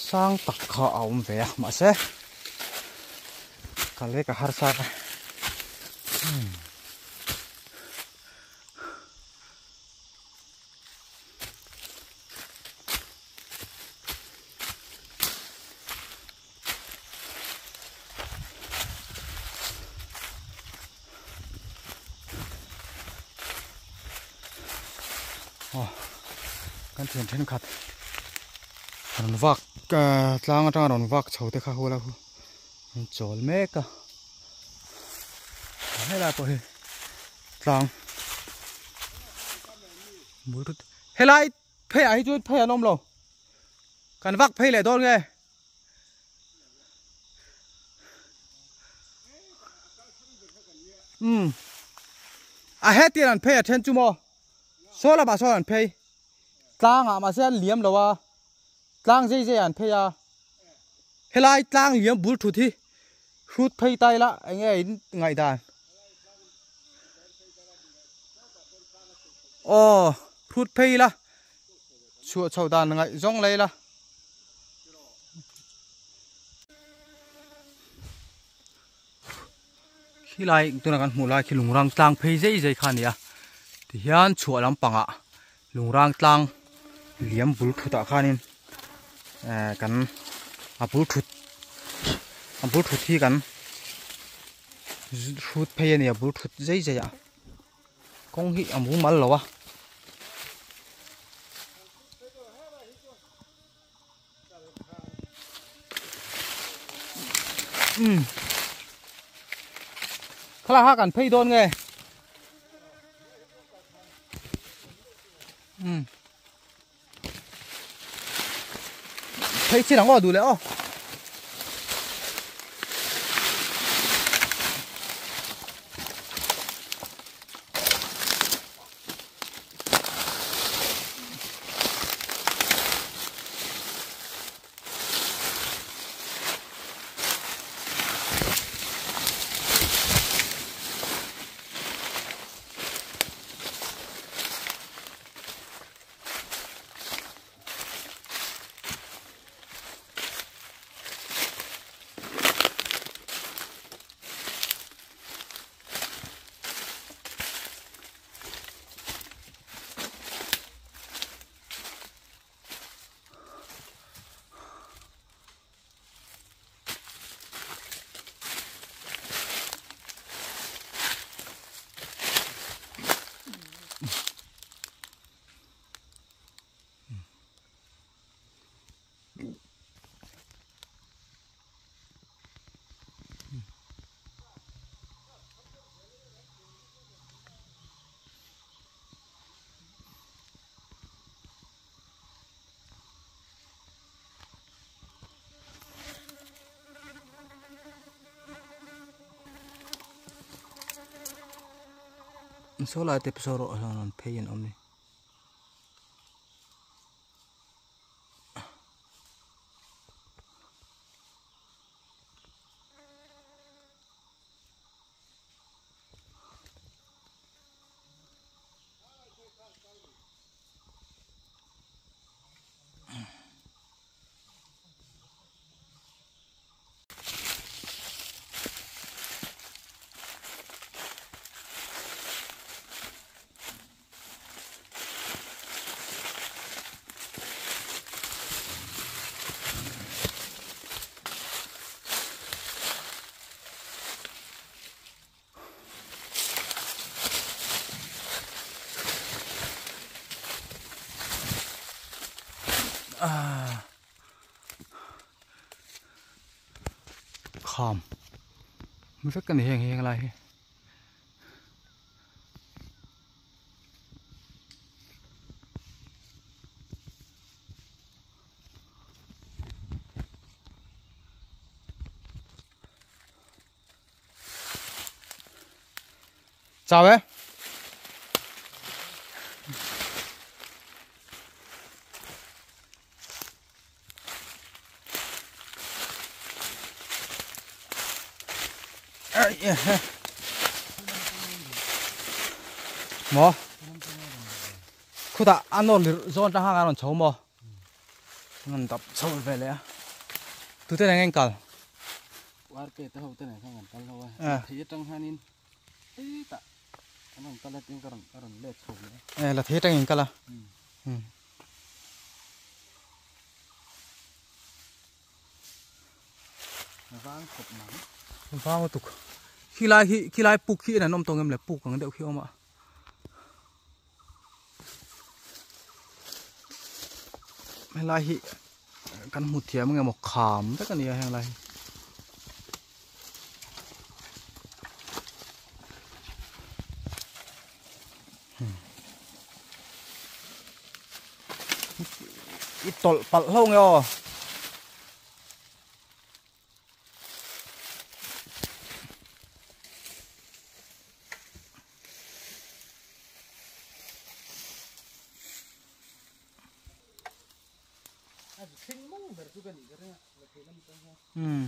sang tak kha a awm ve a mahse ka lek a harsa ka. Kan thian then khat rawn vak tlang atanga rawn vak chho te kha hula khu an chawl mek a helai pawh hi tlang bul thut helai phei ah hi chuan phei an awm lo kan vak phei leh dawn nge um a hetiang an phei a then chu maw saw lamah sawn an phei tlangah mahse an liam lo a tlang zai zai ah an phei a helai tlang liam bul thut hi hrut phei ta ila eng nge in ngaih dan aw hrut phei ila chhuah chho dan ngaih zawng la ila. Khilai tuna kan hmuh lai khi lungrang tlang phei zai zai kha a ni a tihian chhuah lampangah lungrang tlang liam bul thutah khanin ehh kan a bul thut a bul thut hi kan hrut phei a ni a bul thut zai zai ah kawng hi a mumal lo a. Um thlalak kha kan phei dawn nge um phei chin ang aw duh leh aw. Saw lai te pawh saw rawh an phei an awm ni. Kham vek a ni heng heng lai hi. Chào em. Mo. Khutah a nawr lir zawn atang khan a rawn chho maw? An dap chho ve leh a. Tute nen nge an kal? War pe te ho te nen khan kan kal ho a. Thei atang hianin Hetah an rawn kal a tin ka rawn ka rawn let chho leh a. E la thei atangin kal a. Vang khawp mai. Vang lutuk. Khilai hi khilai puk hi en an awm tawh ngem le puk ang deuh khi a awm a. Helai hi kan hmu thiam nge maw kham vek a nia heng lai hi. I tawlh palh ho nge aw. Hmm.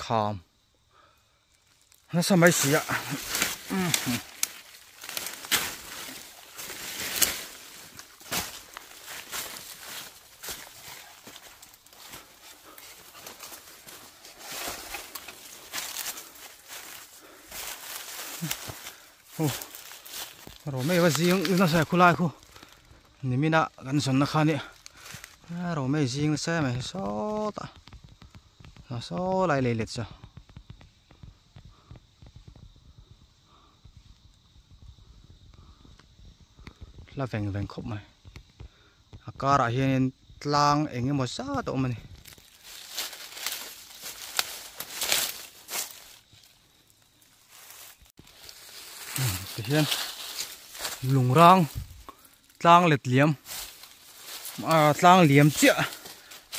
Kham nasa mai si a Romei va zing nasa khulai khu nimina kan zawnna kha nia Romei zing nasa em mai sawtah saw lai lei let chu. La veng veng khawp mai a karah hianin tlang eng emaw zat a awm a ni. Tihian lungrang tlang let liam ah tlang liam chiah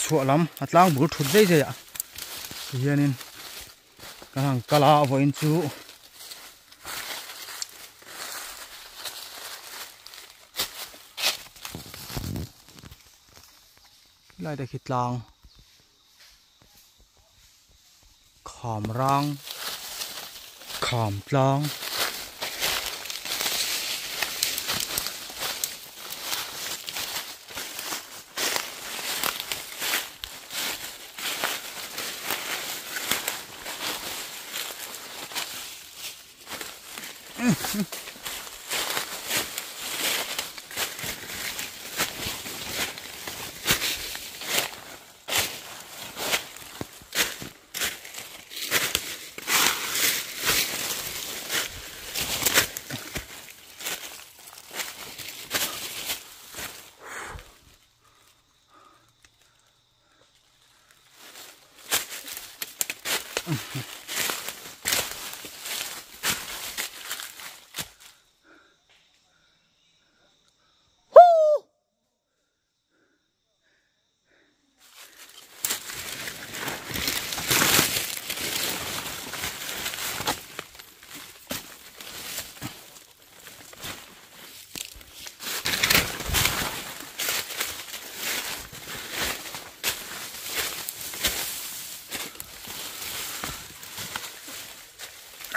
chhuah lam a tlang bul thut zai zai ah tihianin kan han kal a vawiin chu helai te khi tlang. Kham rang kham tlang.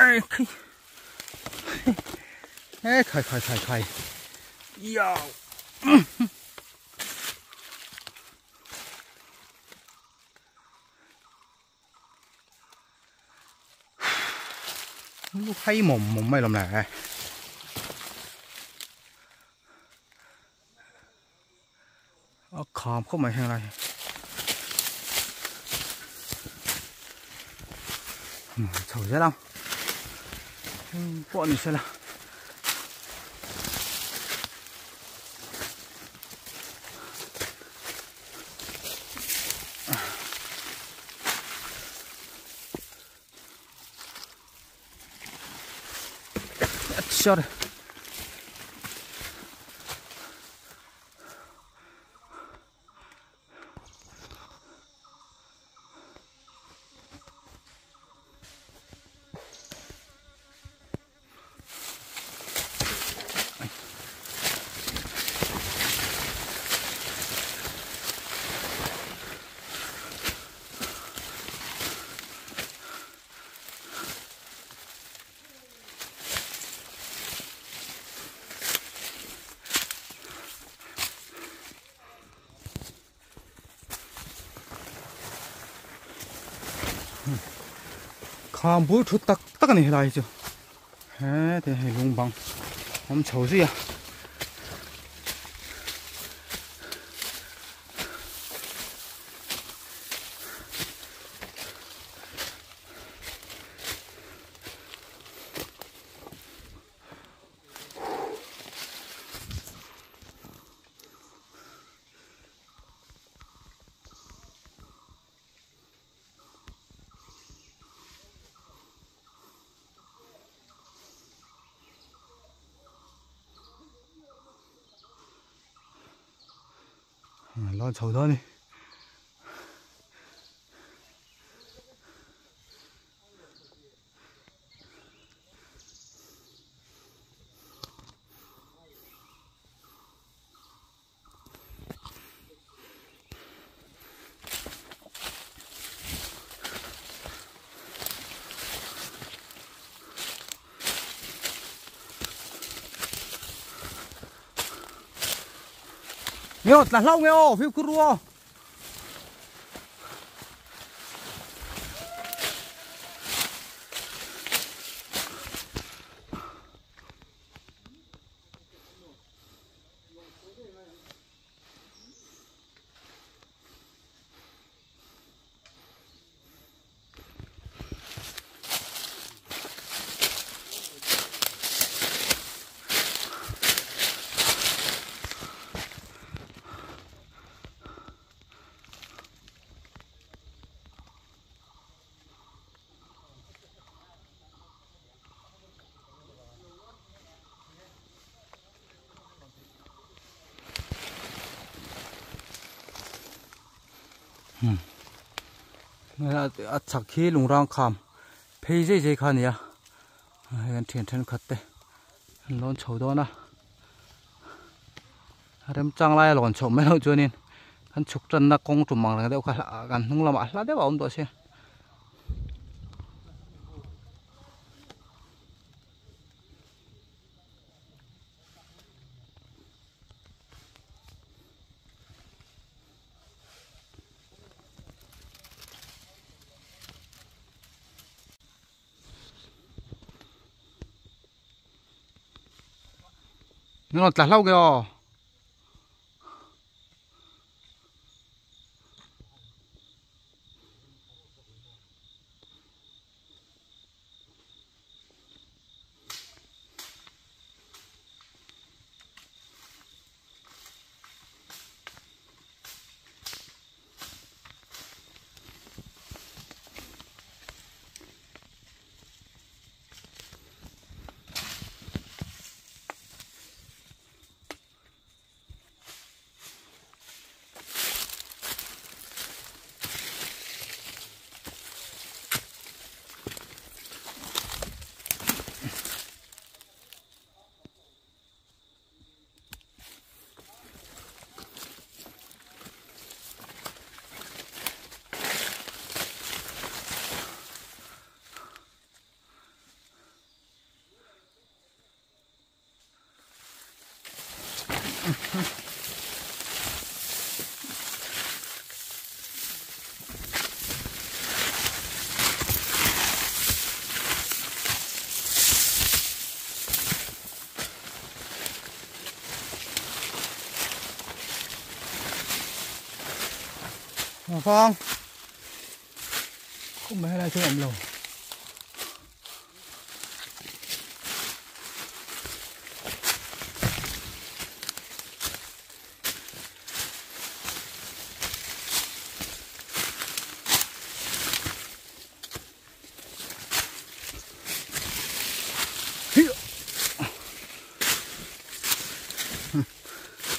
Ai khi Ê khai khai khai khai Yo Hay mồm mồm mày làm này. Khom không mày hàng này. Chầu rất lắm. Bọn mình sẽ là Sorry. Kham bul thut tak tak a ni helai hi chu hete hei lung bang awm chho zui a. Lo chho dawn ni. Nghe là lâu nghe ô, phiêu cứ. A chak hi lungrang kham phei zei zei kha nia hei kan thian then khat te an lawn chho dawn a rem chang lai a lawn chho mai lo chuanin kan chhuk tanna kawng tum ang reng deuh kha kan hnung lamah hla deuh a awm tawh si. Nó là lâu kìa. Phong không mấy này chưa ẩm lồ.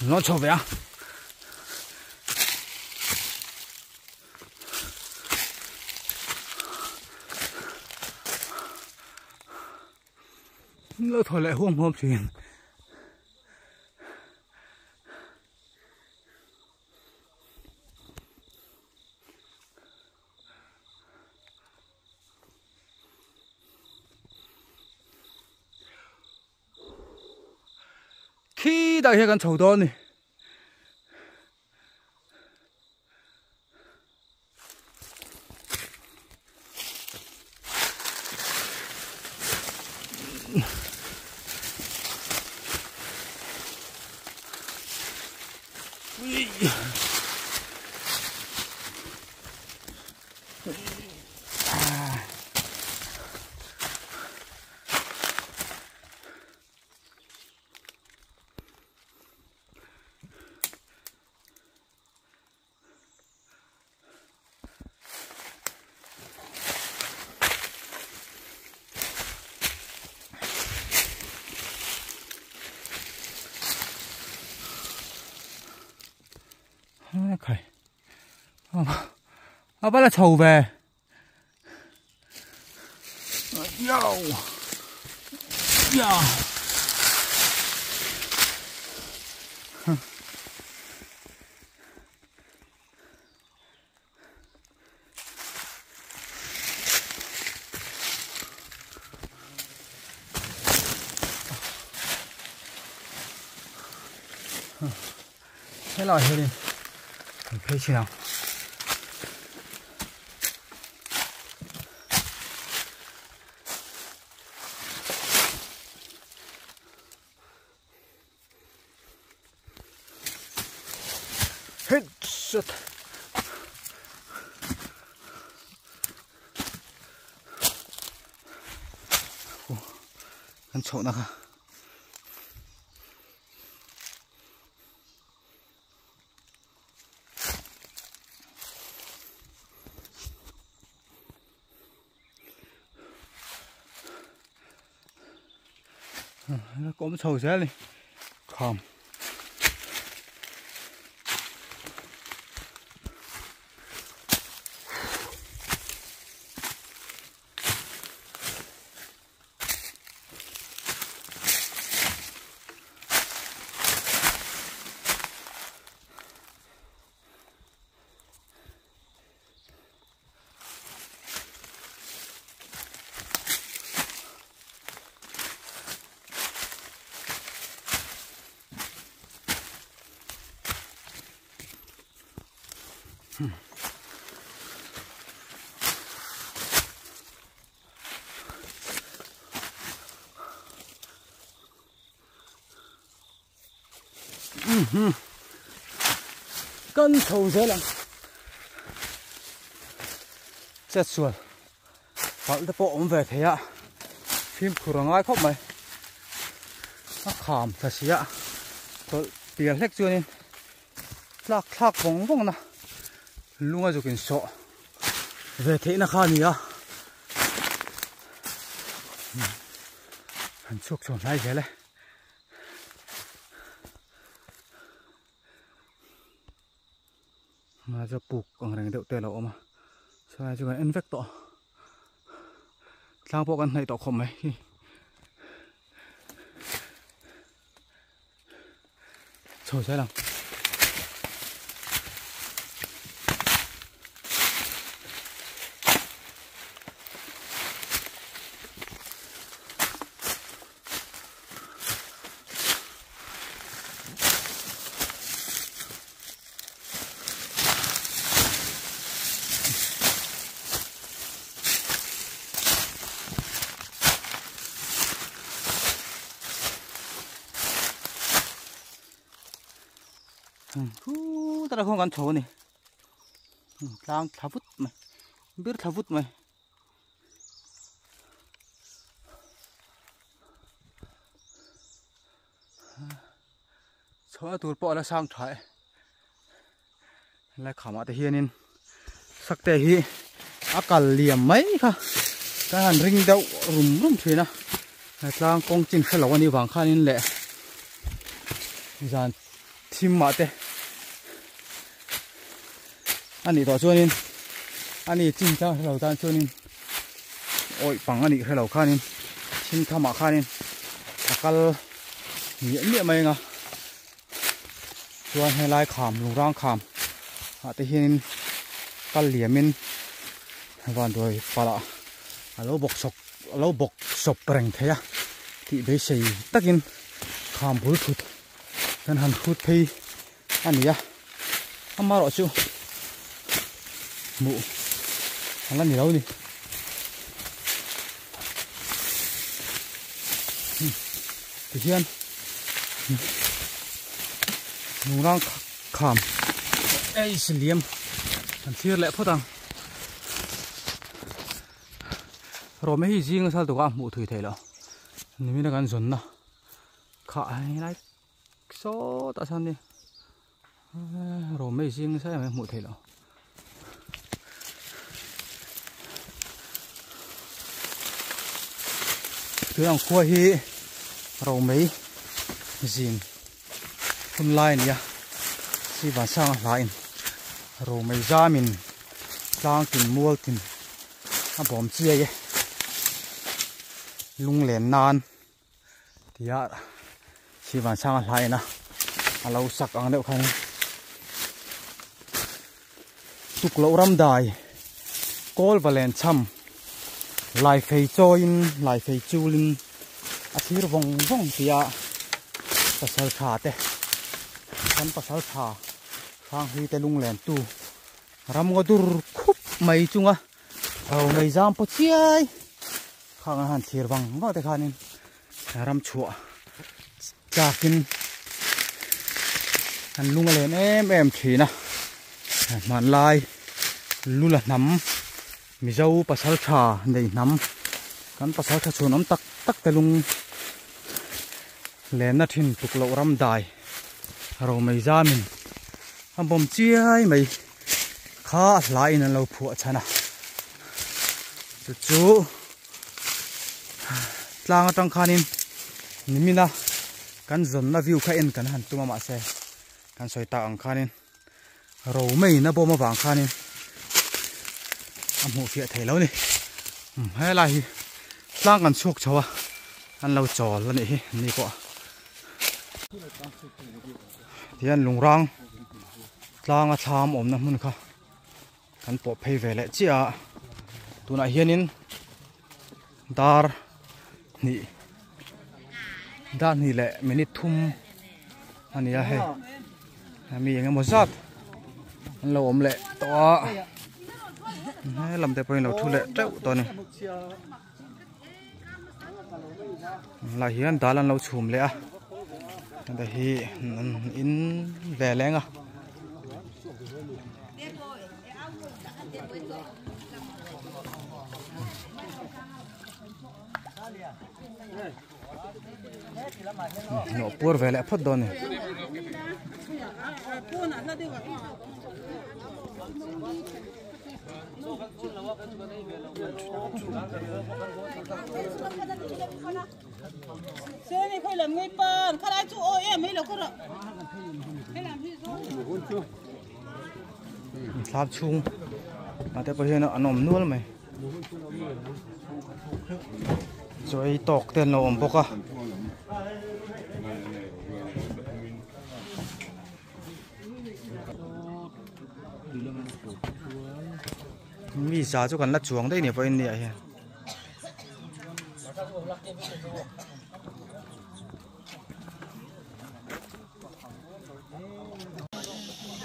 Nó cho về à? Nó thôi lại hôm hôm chuyện. Khi đại hiện chầu đó này. Khai a ba là trầu về yo yo thế là hết đi thấy chưa nào. Hết sức. Ăn trộn nào. Nó cũng sầu sẽ đi khom Cân thầu dễ lắm chết xuân phải ta bộ về thế ạ phim khủng ngay khóc mày nó khảm thật xí ạ tôi tiền hết chưa nên lạc lạc vòng vòng nè luôn ở chỗ sợ về thế là khá nhiều hắn chuộc chọn lại thế này mà cho bục còn rèn đậu tê lộ mà sao cho cái vector thang bộ con này tọ khom mấy trời sai lầm ta không còn chỗ này đang thả vút mày biết thả vút mày chỗ tụt bỏ là sang trái lại khảo mà thì hiền sắc tê hi á cả liềm mấy kha cái hàn ring đậu rùm rùm thuyền à tlang công trình khai lẩu anh đi vàng kha nên lẹ dàn thim mà tê anh đi tỏ cho nên anh đi chinh cha lẩu tan cho nên ôi bằng anh đi khai lẩu kha nên chinh tham mà kha nên akal nhẹ nhẹ mấy ngà chuan hay lai khảm lùng rang khảm à thế hiện kal liềm mình van rồi pha lạ alo bọc sọc rèn thế à thì bé xì tất nhiên khảm bún thụt nên hàn thụt thì anh nhá anh mà rõ chưa mụ anh làm gì đâu đi Ti hian lungrang kham ei siliam kan thlir leh phawt ang. Rawhme hi zing a sal tukah a hmuh thui theih loh nimina kan zawnna kha helai sawtah sawn ni rawhme hi zing nasa em em hmuh theih loh. Tuna ang khua hi romei zin hun lai a ni a si vansang a hla in romei zam in tlang tin mual tin a bawm chiai e lunglen nan tia si vansang a hla in a a lo sak ang deuh khan tukloh ram dai kawl va len cham lai fei chawiin lai fei chulin a thlir vawng vawng tia pasal tha te kan pasal tha hranghlui te lunglen tu Ramngaw dur khup mai chunga ro mai zam pawh chiai khang an han thlir vang vang te khanin ram chhuah chakin an lung a len em em thin a hmanlai lula hnam mizo pasal tha nei hnam kan pasal tha chhun awm tak tak te lung Lenna thin tuk loh ram dai ro mai zamin a bawm chiai mai kha a hla in an lo phuah chhan a chu chu tlang atang khanin nimina kan zawnna view kha en kan han tum a mahse kan sawi tak ang khanin ro mai in a bawm avang khanin a hmuh fiah thei lo ni helai hi tlang kan chhuak chho a an lo chawl a nih hi ni pawh tihian lungrang tlanga thlam awmna hmun kha kan pawh phei ve leh chiah a tunah hianin dar hnih dar hnih leh minute thum a ni a hei mi eng emaw zat an lo awm leh tawh a he lam te pawhin lo thu leh teuh tawh a ni lai hian dal an lo chhum leh a heta hi an in ve leng a. Hnawh puar ve leh phawt dawn a ni. Thlam chhung ah te pawh hian an awm nual mai chaw ei tawk te an lo awm bawk a. Mi za chu kan la chuang daih ni pawhin nia hian.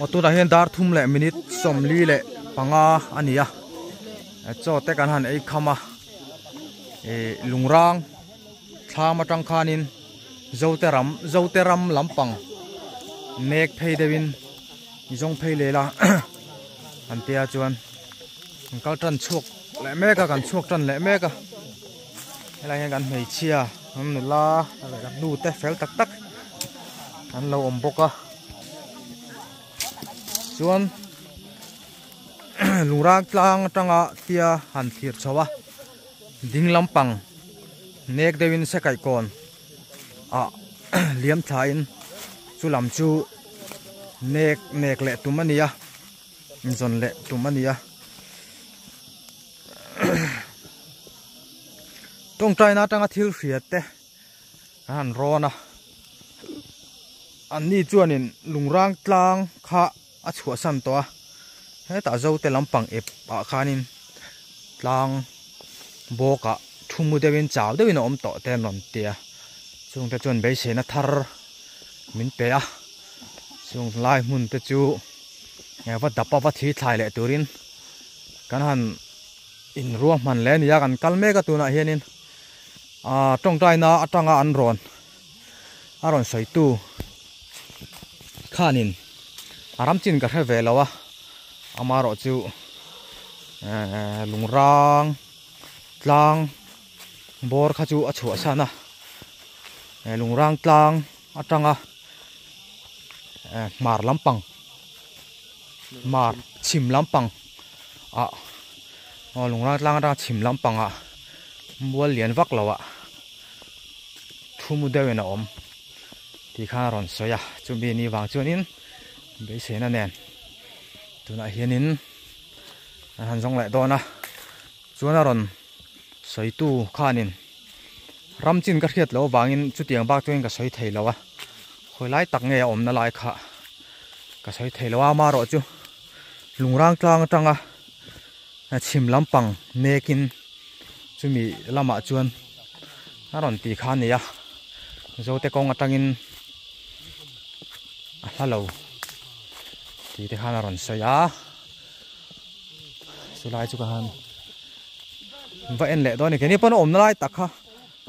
Aw tunah hian dar thum leh minute sawmli leh panga a ni a chaw te kan han ei kham a ih lungrang thlam atang khanin zote ram zote ram lampang mek phei deuhin zawng phei leh la an tia chuan an kal tan chhuak leh mek a kan chhuak tan leh mek a helai hian kan hmeichhia an nula leh kan nu te fel tak tak an lo awm bawk a chuan lungrang tlang atanga tia han thlir chho a ding lampang nek deuhin se kaihkawn ah liam thlain chu lam chu nek nek leh tum a ni a inzawn leh tum a ni a. Tawngtaina atanga thil hria te an han rawn a anni chuanin lungrang tlang kha a chhuahsan tawh a hetah zote lampang ep ah khanin tlang bawkah thu mu deuhin chau deuhin a awm tawh te an rawn ti a chungte chuan beiseina thar min pe a chung lai hmun te chu va dap a va thi thlai leh turin. Kan han inruahman leh a ni a, kan kal mek a tunah hianin A tawngtaina atanga an rawn a rawn sawi tu khanin a ram chin ka hre ve lo a amaherawh chu ehh lungrang tlang bawr kha chu a chhuah san a lungrang tlang atanga hmar lampang hmar chhim lampang ah aw lungrang tlang atanga chhim lampang ah mual lian vak lo ah thu mu deuh in a awm tih khan a rawn sawi a chumi ni vang chuanin beiseina nen tunah hianin an han zawng leh dawn a chuan a rawn sawitu khanin ram chin ka hriat loh avangin chutiang bak chuan ka sawi thei lo a khawi lai tak nge a awmna lai kha ka sawi thei lo a amaherawh chu lungrang tlang atanga chhim lampang nekin chumi lamah chuan a rawn ti kha a ni a zote kawng atangin a hla lo tih te khan a rawn sawi a chulai chu ka han va en leh dawn a ni keini pawn a awmna lai tak kha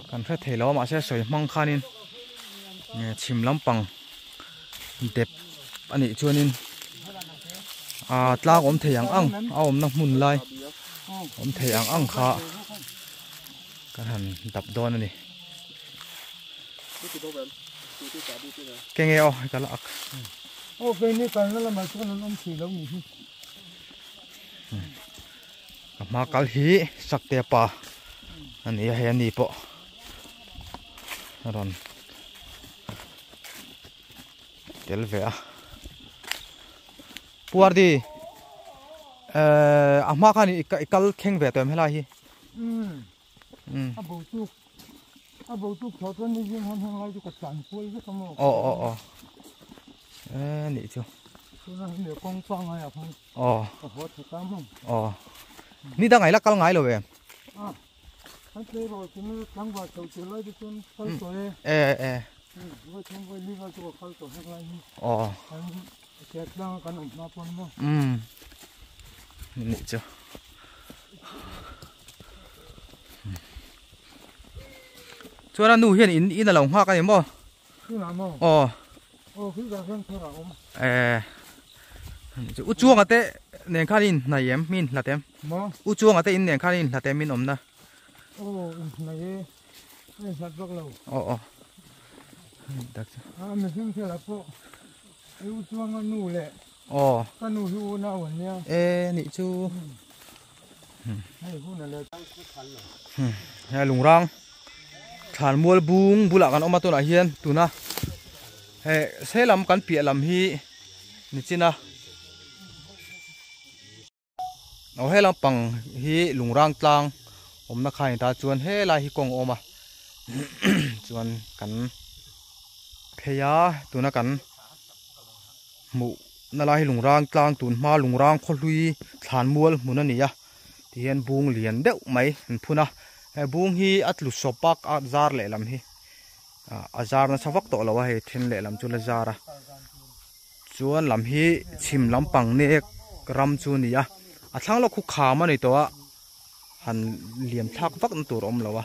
kan hre thei lo a mahse sawi hmang khanin chhim lampang dep a nih chuanin aa tlang awm thei ang ang a awmna hmun lai awm thei ang ang kha kan han dap dawn a ni kenge aw ka la ak aw keini kalna lamah chuan an awm thei lo nih hi. Ka hma kal hi Sakte pa a ni a hei a ni pawh a rawn tel ve a Puardi eh a hma khan i kal thleng ve tawh em helai hi umm a bo chu a bo chu thlawh chuan ni zing han heng lai chu ka tlan kual vek a maw aw aw aw eh nih chu tuna hemi kawng pangai ah khan aw ka haw tha ta maw aw ni dang ila kal ngai lo em a kan tleirawl chu tlangval chho tur lai te chuan kal tawh e e e voi thum voi li vel chu ka kal tawh hek lai hi aw kan chet tlang a kan awm hma pawn maw umm nih chu chuan a nu hian in in a lo nghak a ni maw aw eh u chuanga te nen khan in hnaih em mi in hlat em u chuanga te in nen khan in hlat em in awmna aw aw aw e nih chu he lungrang thlan mual bung bulah kan awm a tunah hian tuna he he lam kan piah lam hi nichin a aw he lampang hi lungrang tlang awmna kha a ni ta chuan helai hi kawng a awm a chuan kan phei a tuna kan hmuh na lai hi lungrang tlang tun hma lungrang khawhlui thlan mual hmun a ni a ti hian bung lian deuh mai an phun a he bung hi a tlu sawp a a zar lehlam hi a zar nasa vak tawh lo a hei then lehlam chu la zar a chuan lam hi chhim lampang nek ram chu a ni a a thlang lawk khu kham a ni tawh a han liam thlak vak na tur a awm lo a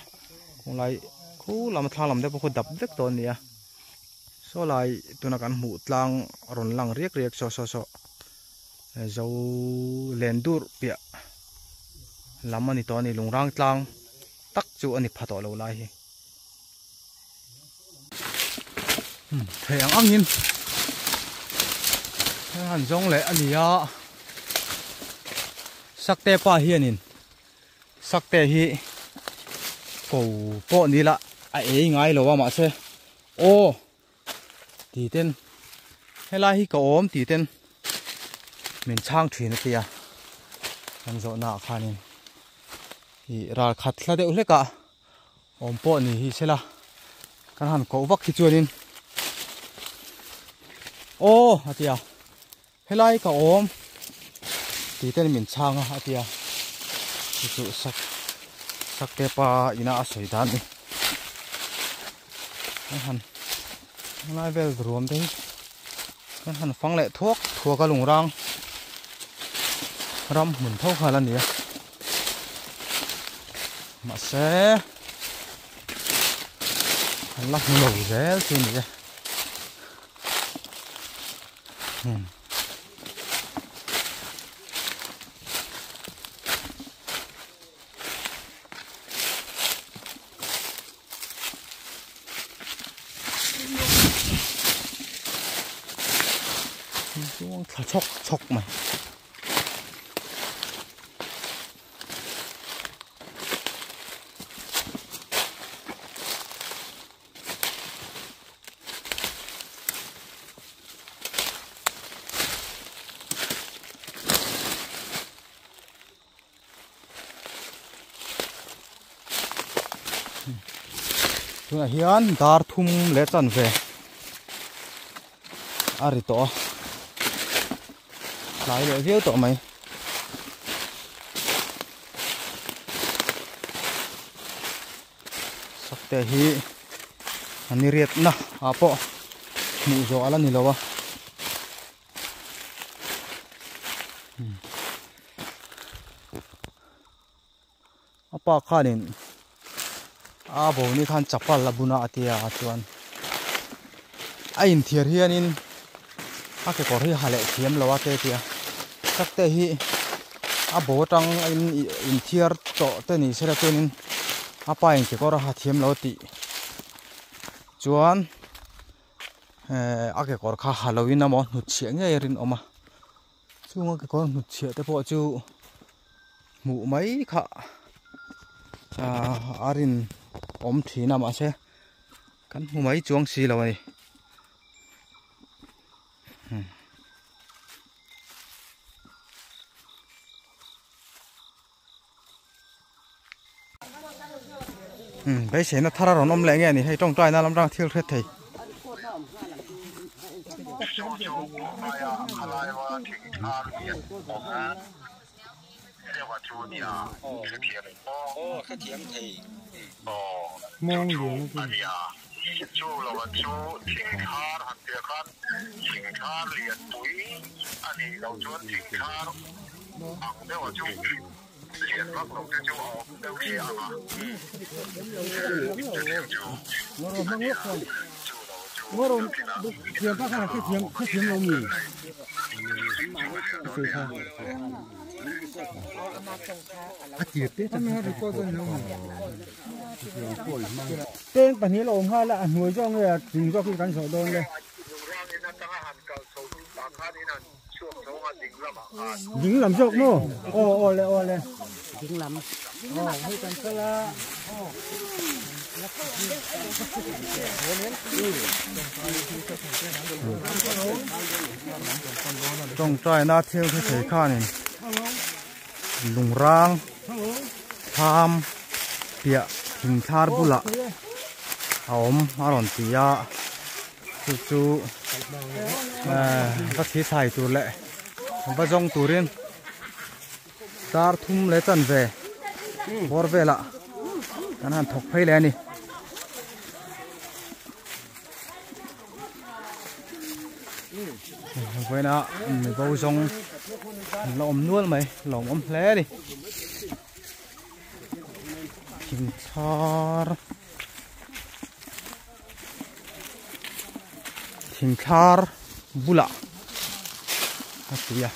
khawlai khu lam a thlang lam te pawh khu dap vek tawh a ni a. Saw lai tuna kan hmuh tlang rawn lang riak riak saw saw saw zo len dur piah lam a ni tawh a ni lungrang tlang tak chu a ni pha tawh lo lai hi thei ang angin han zawng leh a ni a sakte pa hianin Sakte hi ko pawh ni la a ei ngai lo a mahse aw ti ten helai hi ka awm ti ten min chhang thin a tia kan zawhna ah khanin ih ral khat hla deuh hlek ah awm pawh ni hi sela kan han koh vak hi chuanin aw a tia. Helai ka awm tih ten min chhang a a ti a chu chu sak sak te pa ina a sawi dan a ni kan han helai vel ruam te hi kan han fang leh thuak thuak a lungrang ram hmun tho kha la ni a mahse. An la hmu lo zel chu a ni e. Chuang thla chhawk chhawk mai. Tunah hian dar thum leh chan ve a ri tawh a tlai leh viau tawh mai. Sakte hi a ni riatna ah pawh hmuh zawh a la ni lo a. A pa khanin a bo ni khan chapal a buna a tia a chuan a inthiar hianin a kekawr hi ha leh thiam lo a te tia sakte hi a bo atang a in inthiar tawh te ni sela chuanin a pa in kekawr a ha thiam lo tih chuan. Eh a kekawr kha ha lo in emaw hnutchhiah ngei a rinawm a chung a kekawr hnutchhiah te pawh chu hmuh mai kha ah a rinawm thin a mahse kan hmu mai chuang si lo a ni. Um beiseina thar a rawn awm leh nge a ni hei tawngtaina lam rang thil hret thei. Teng pahnih la awm nghal a, a hnuai zawk nge a chung zawk hi kan zawh dawn le. Ding lam zawk maw? Aw aw le aw le. Ding lam. Aw hei kan kal a. Tawngtaina thil hi thei khanin lungrang thlam piah thingthlar bulah a awm a rawn ti a. Chu chu va thi thlai tur leh va zawng turin dar thum leh chanve bawr velah kan han thawk phei leh a ni. Vawiina mibo zawng an la awm nual mai lawmawm hle a ni. Thingthlar. Thingthlar bulah a ti a.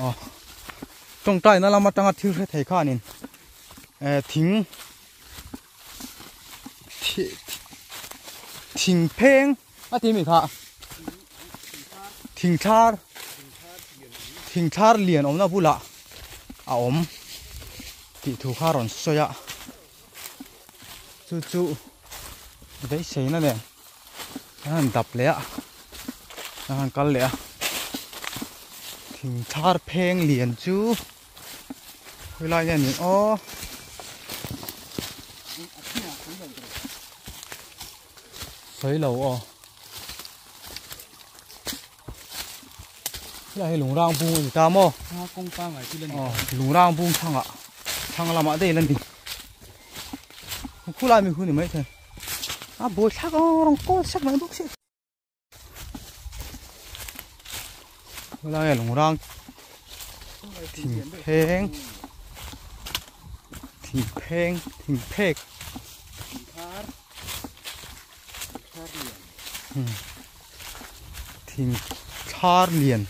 Aw tawngtaina lam atanga thil hre thei khanin eh thing thing pheng A ti mi kha thingthlar thingthlar lian awmna bulah a awm tih thu kha rawn sawi a chu chu beiseina nen an han dap leh a an han kal leh a thingthlar pheng lian chu khawilai nge ni aw. Sawi lo aw. Helai hi lungrang bung a ni ta maw? A kawng pangai chu la ni. Aw lungrang bung thangah thang lamah daih la ni. Khulai mi khu ni mai thei. A buai thlak ang rawng kawl sak mai bawk si. Helai lungrang thing pheng thing pheng thing phek thing thar lian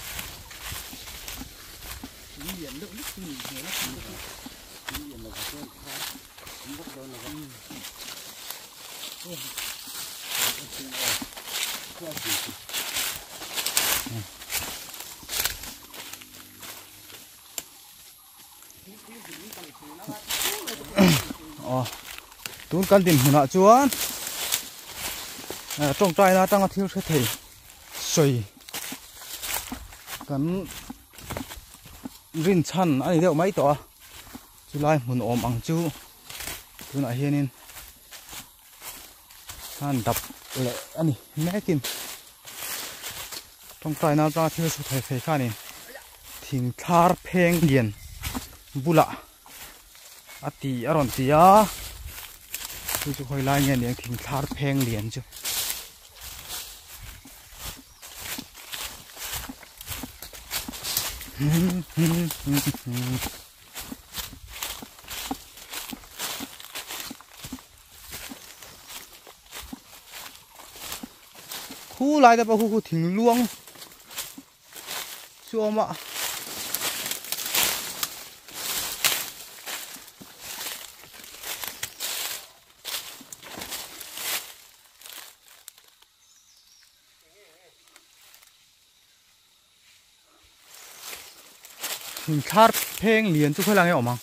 tun kan din hmunah chuan tawngtai na atanga thil hre thei sawi kan rin chhan a ni deuh mai tawh a chulai hmun awm ang chu tunah hianin han dap leh a ni mekin tawngtai na atanga thil hre thei thei khanin thing thlar pheng lian bulah a ti a rawn ti a chu chu khawi lai nge aniang thing thlar pheng lian chu khu lai te pawh khu khu thing luang chu awm a thing thlar pheng lian chu khawi lai nge awm ang.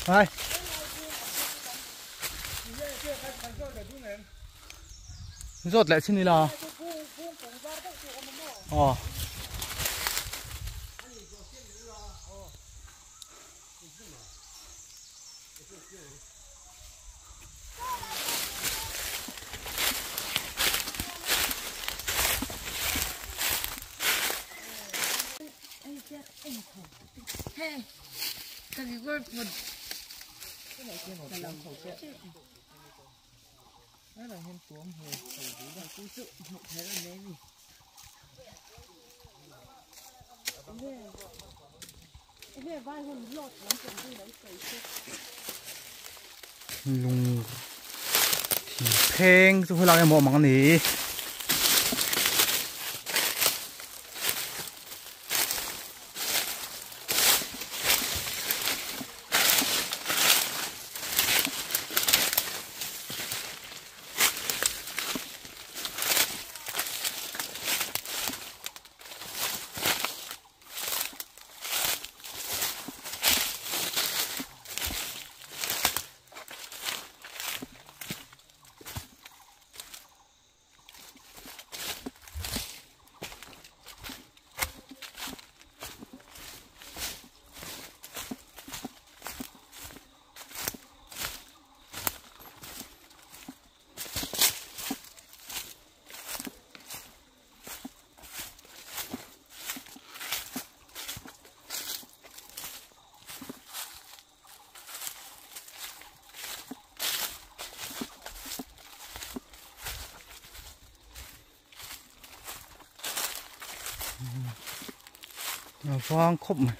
Hai. Rốt lại xin đi là. Ờ. Lung thing pheng chu helai emaw mang ani. Vang khawp mai.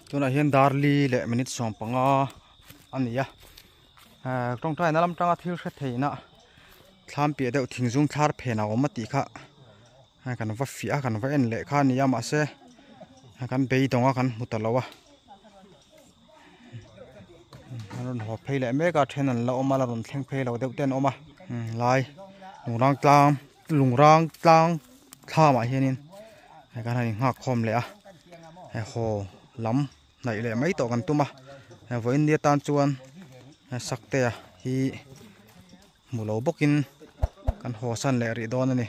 Tunah hian darli leh minute 15 a ni a tawngtai na lam tanga thil hre theihna thlam piah deuh thingzung thlar phen a awm a tih kha kan va fiah a kan va en leh kha a ni a mahse kan beidawng a kan hmu ta lo a an rawn haw phei leh mek a then an la awm a la rawn thleng phei lo deuh te an awm a lai lungrang tlang lungrang tlang thlamah hianin hei kan han inghak khawm leh a hei haw lam hnaih leh mai tawh kan tum a hei vawiin ni atan chuan saktea hi hmu lo bawkin kan haw san leh rih dawn a ni.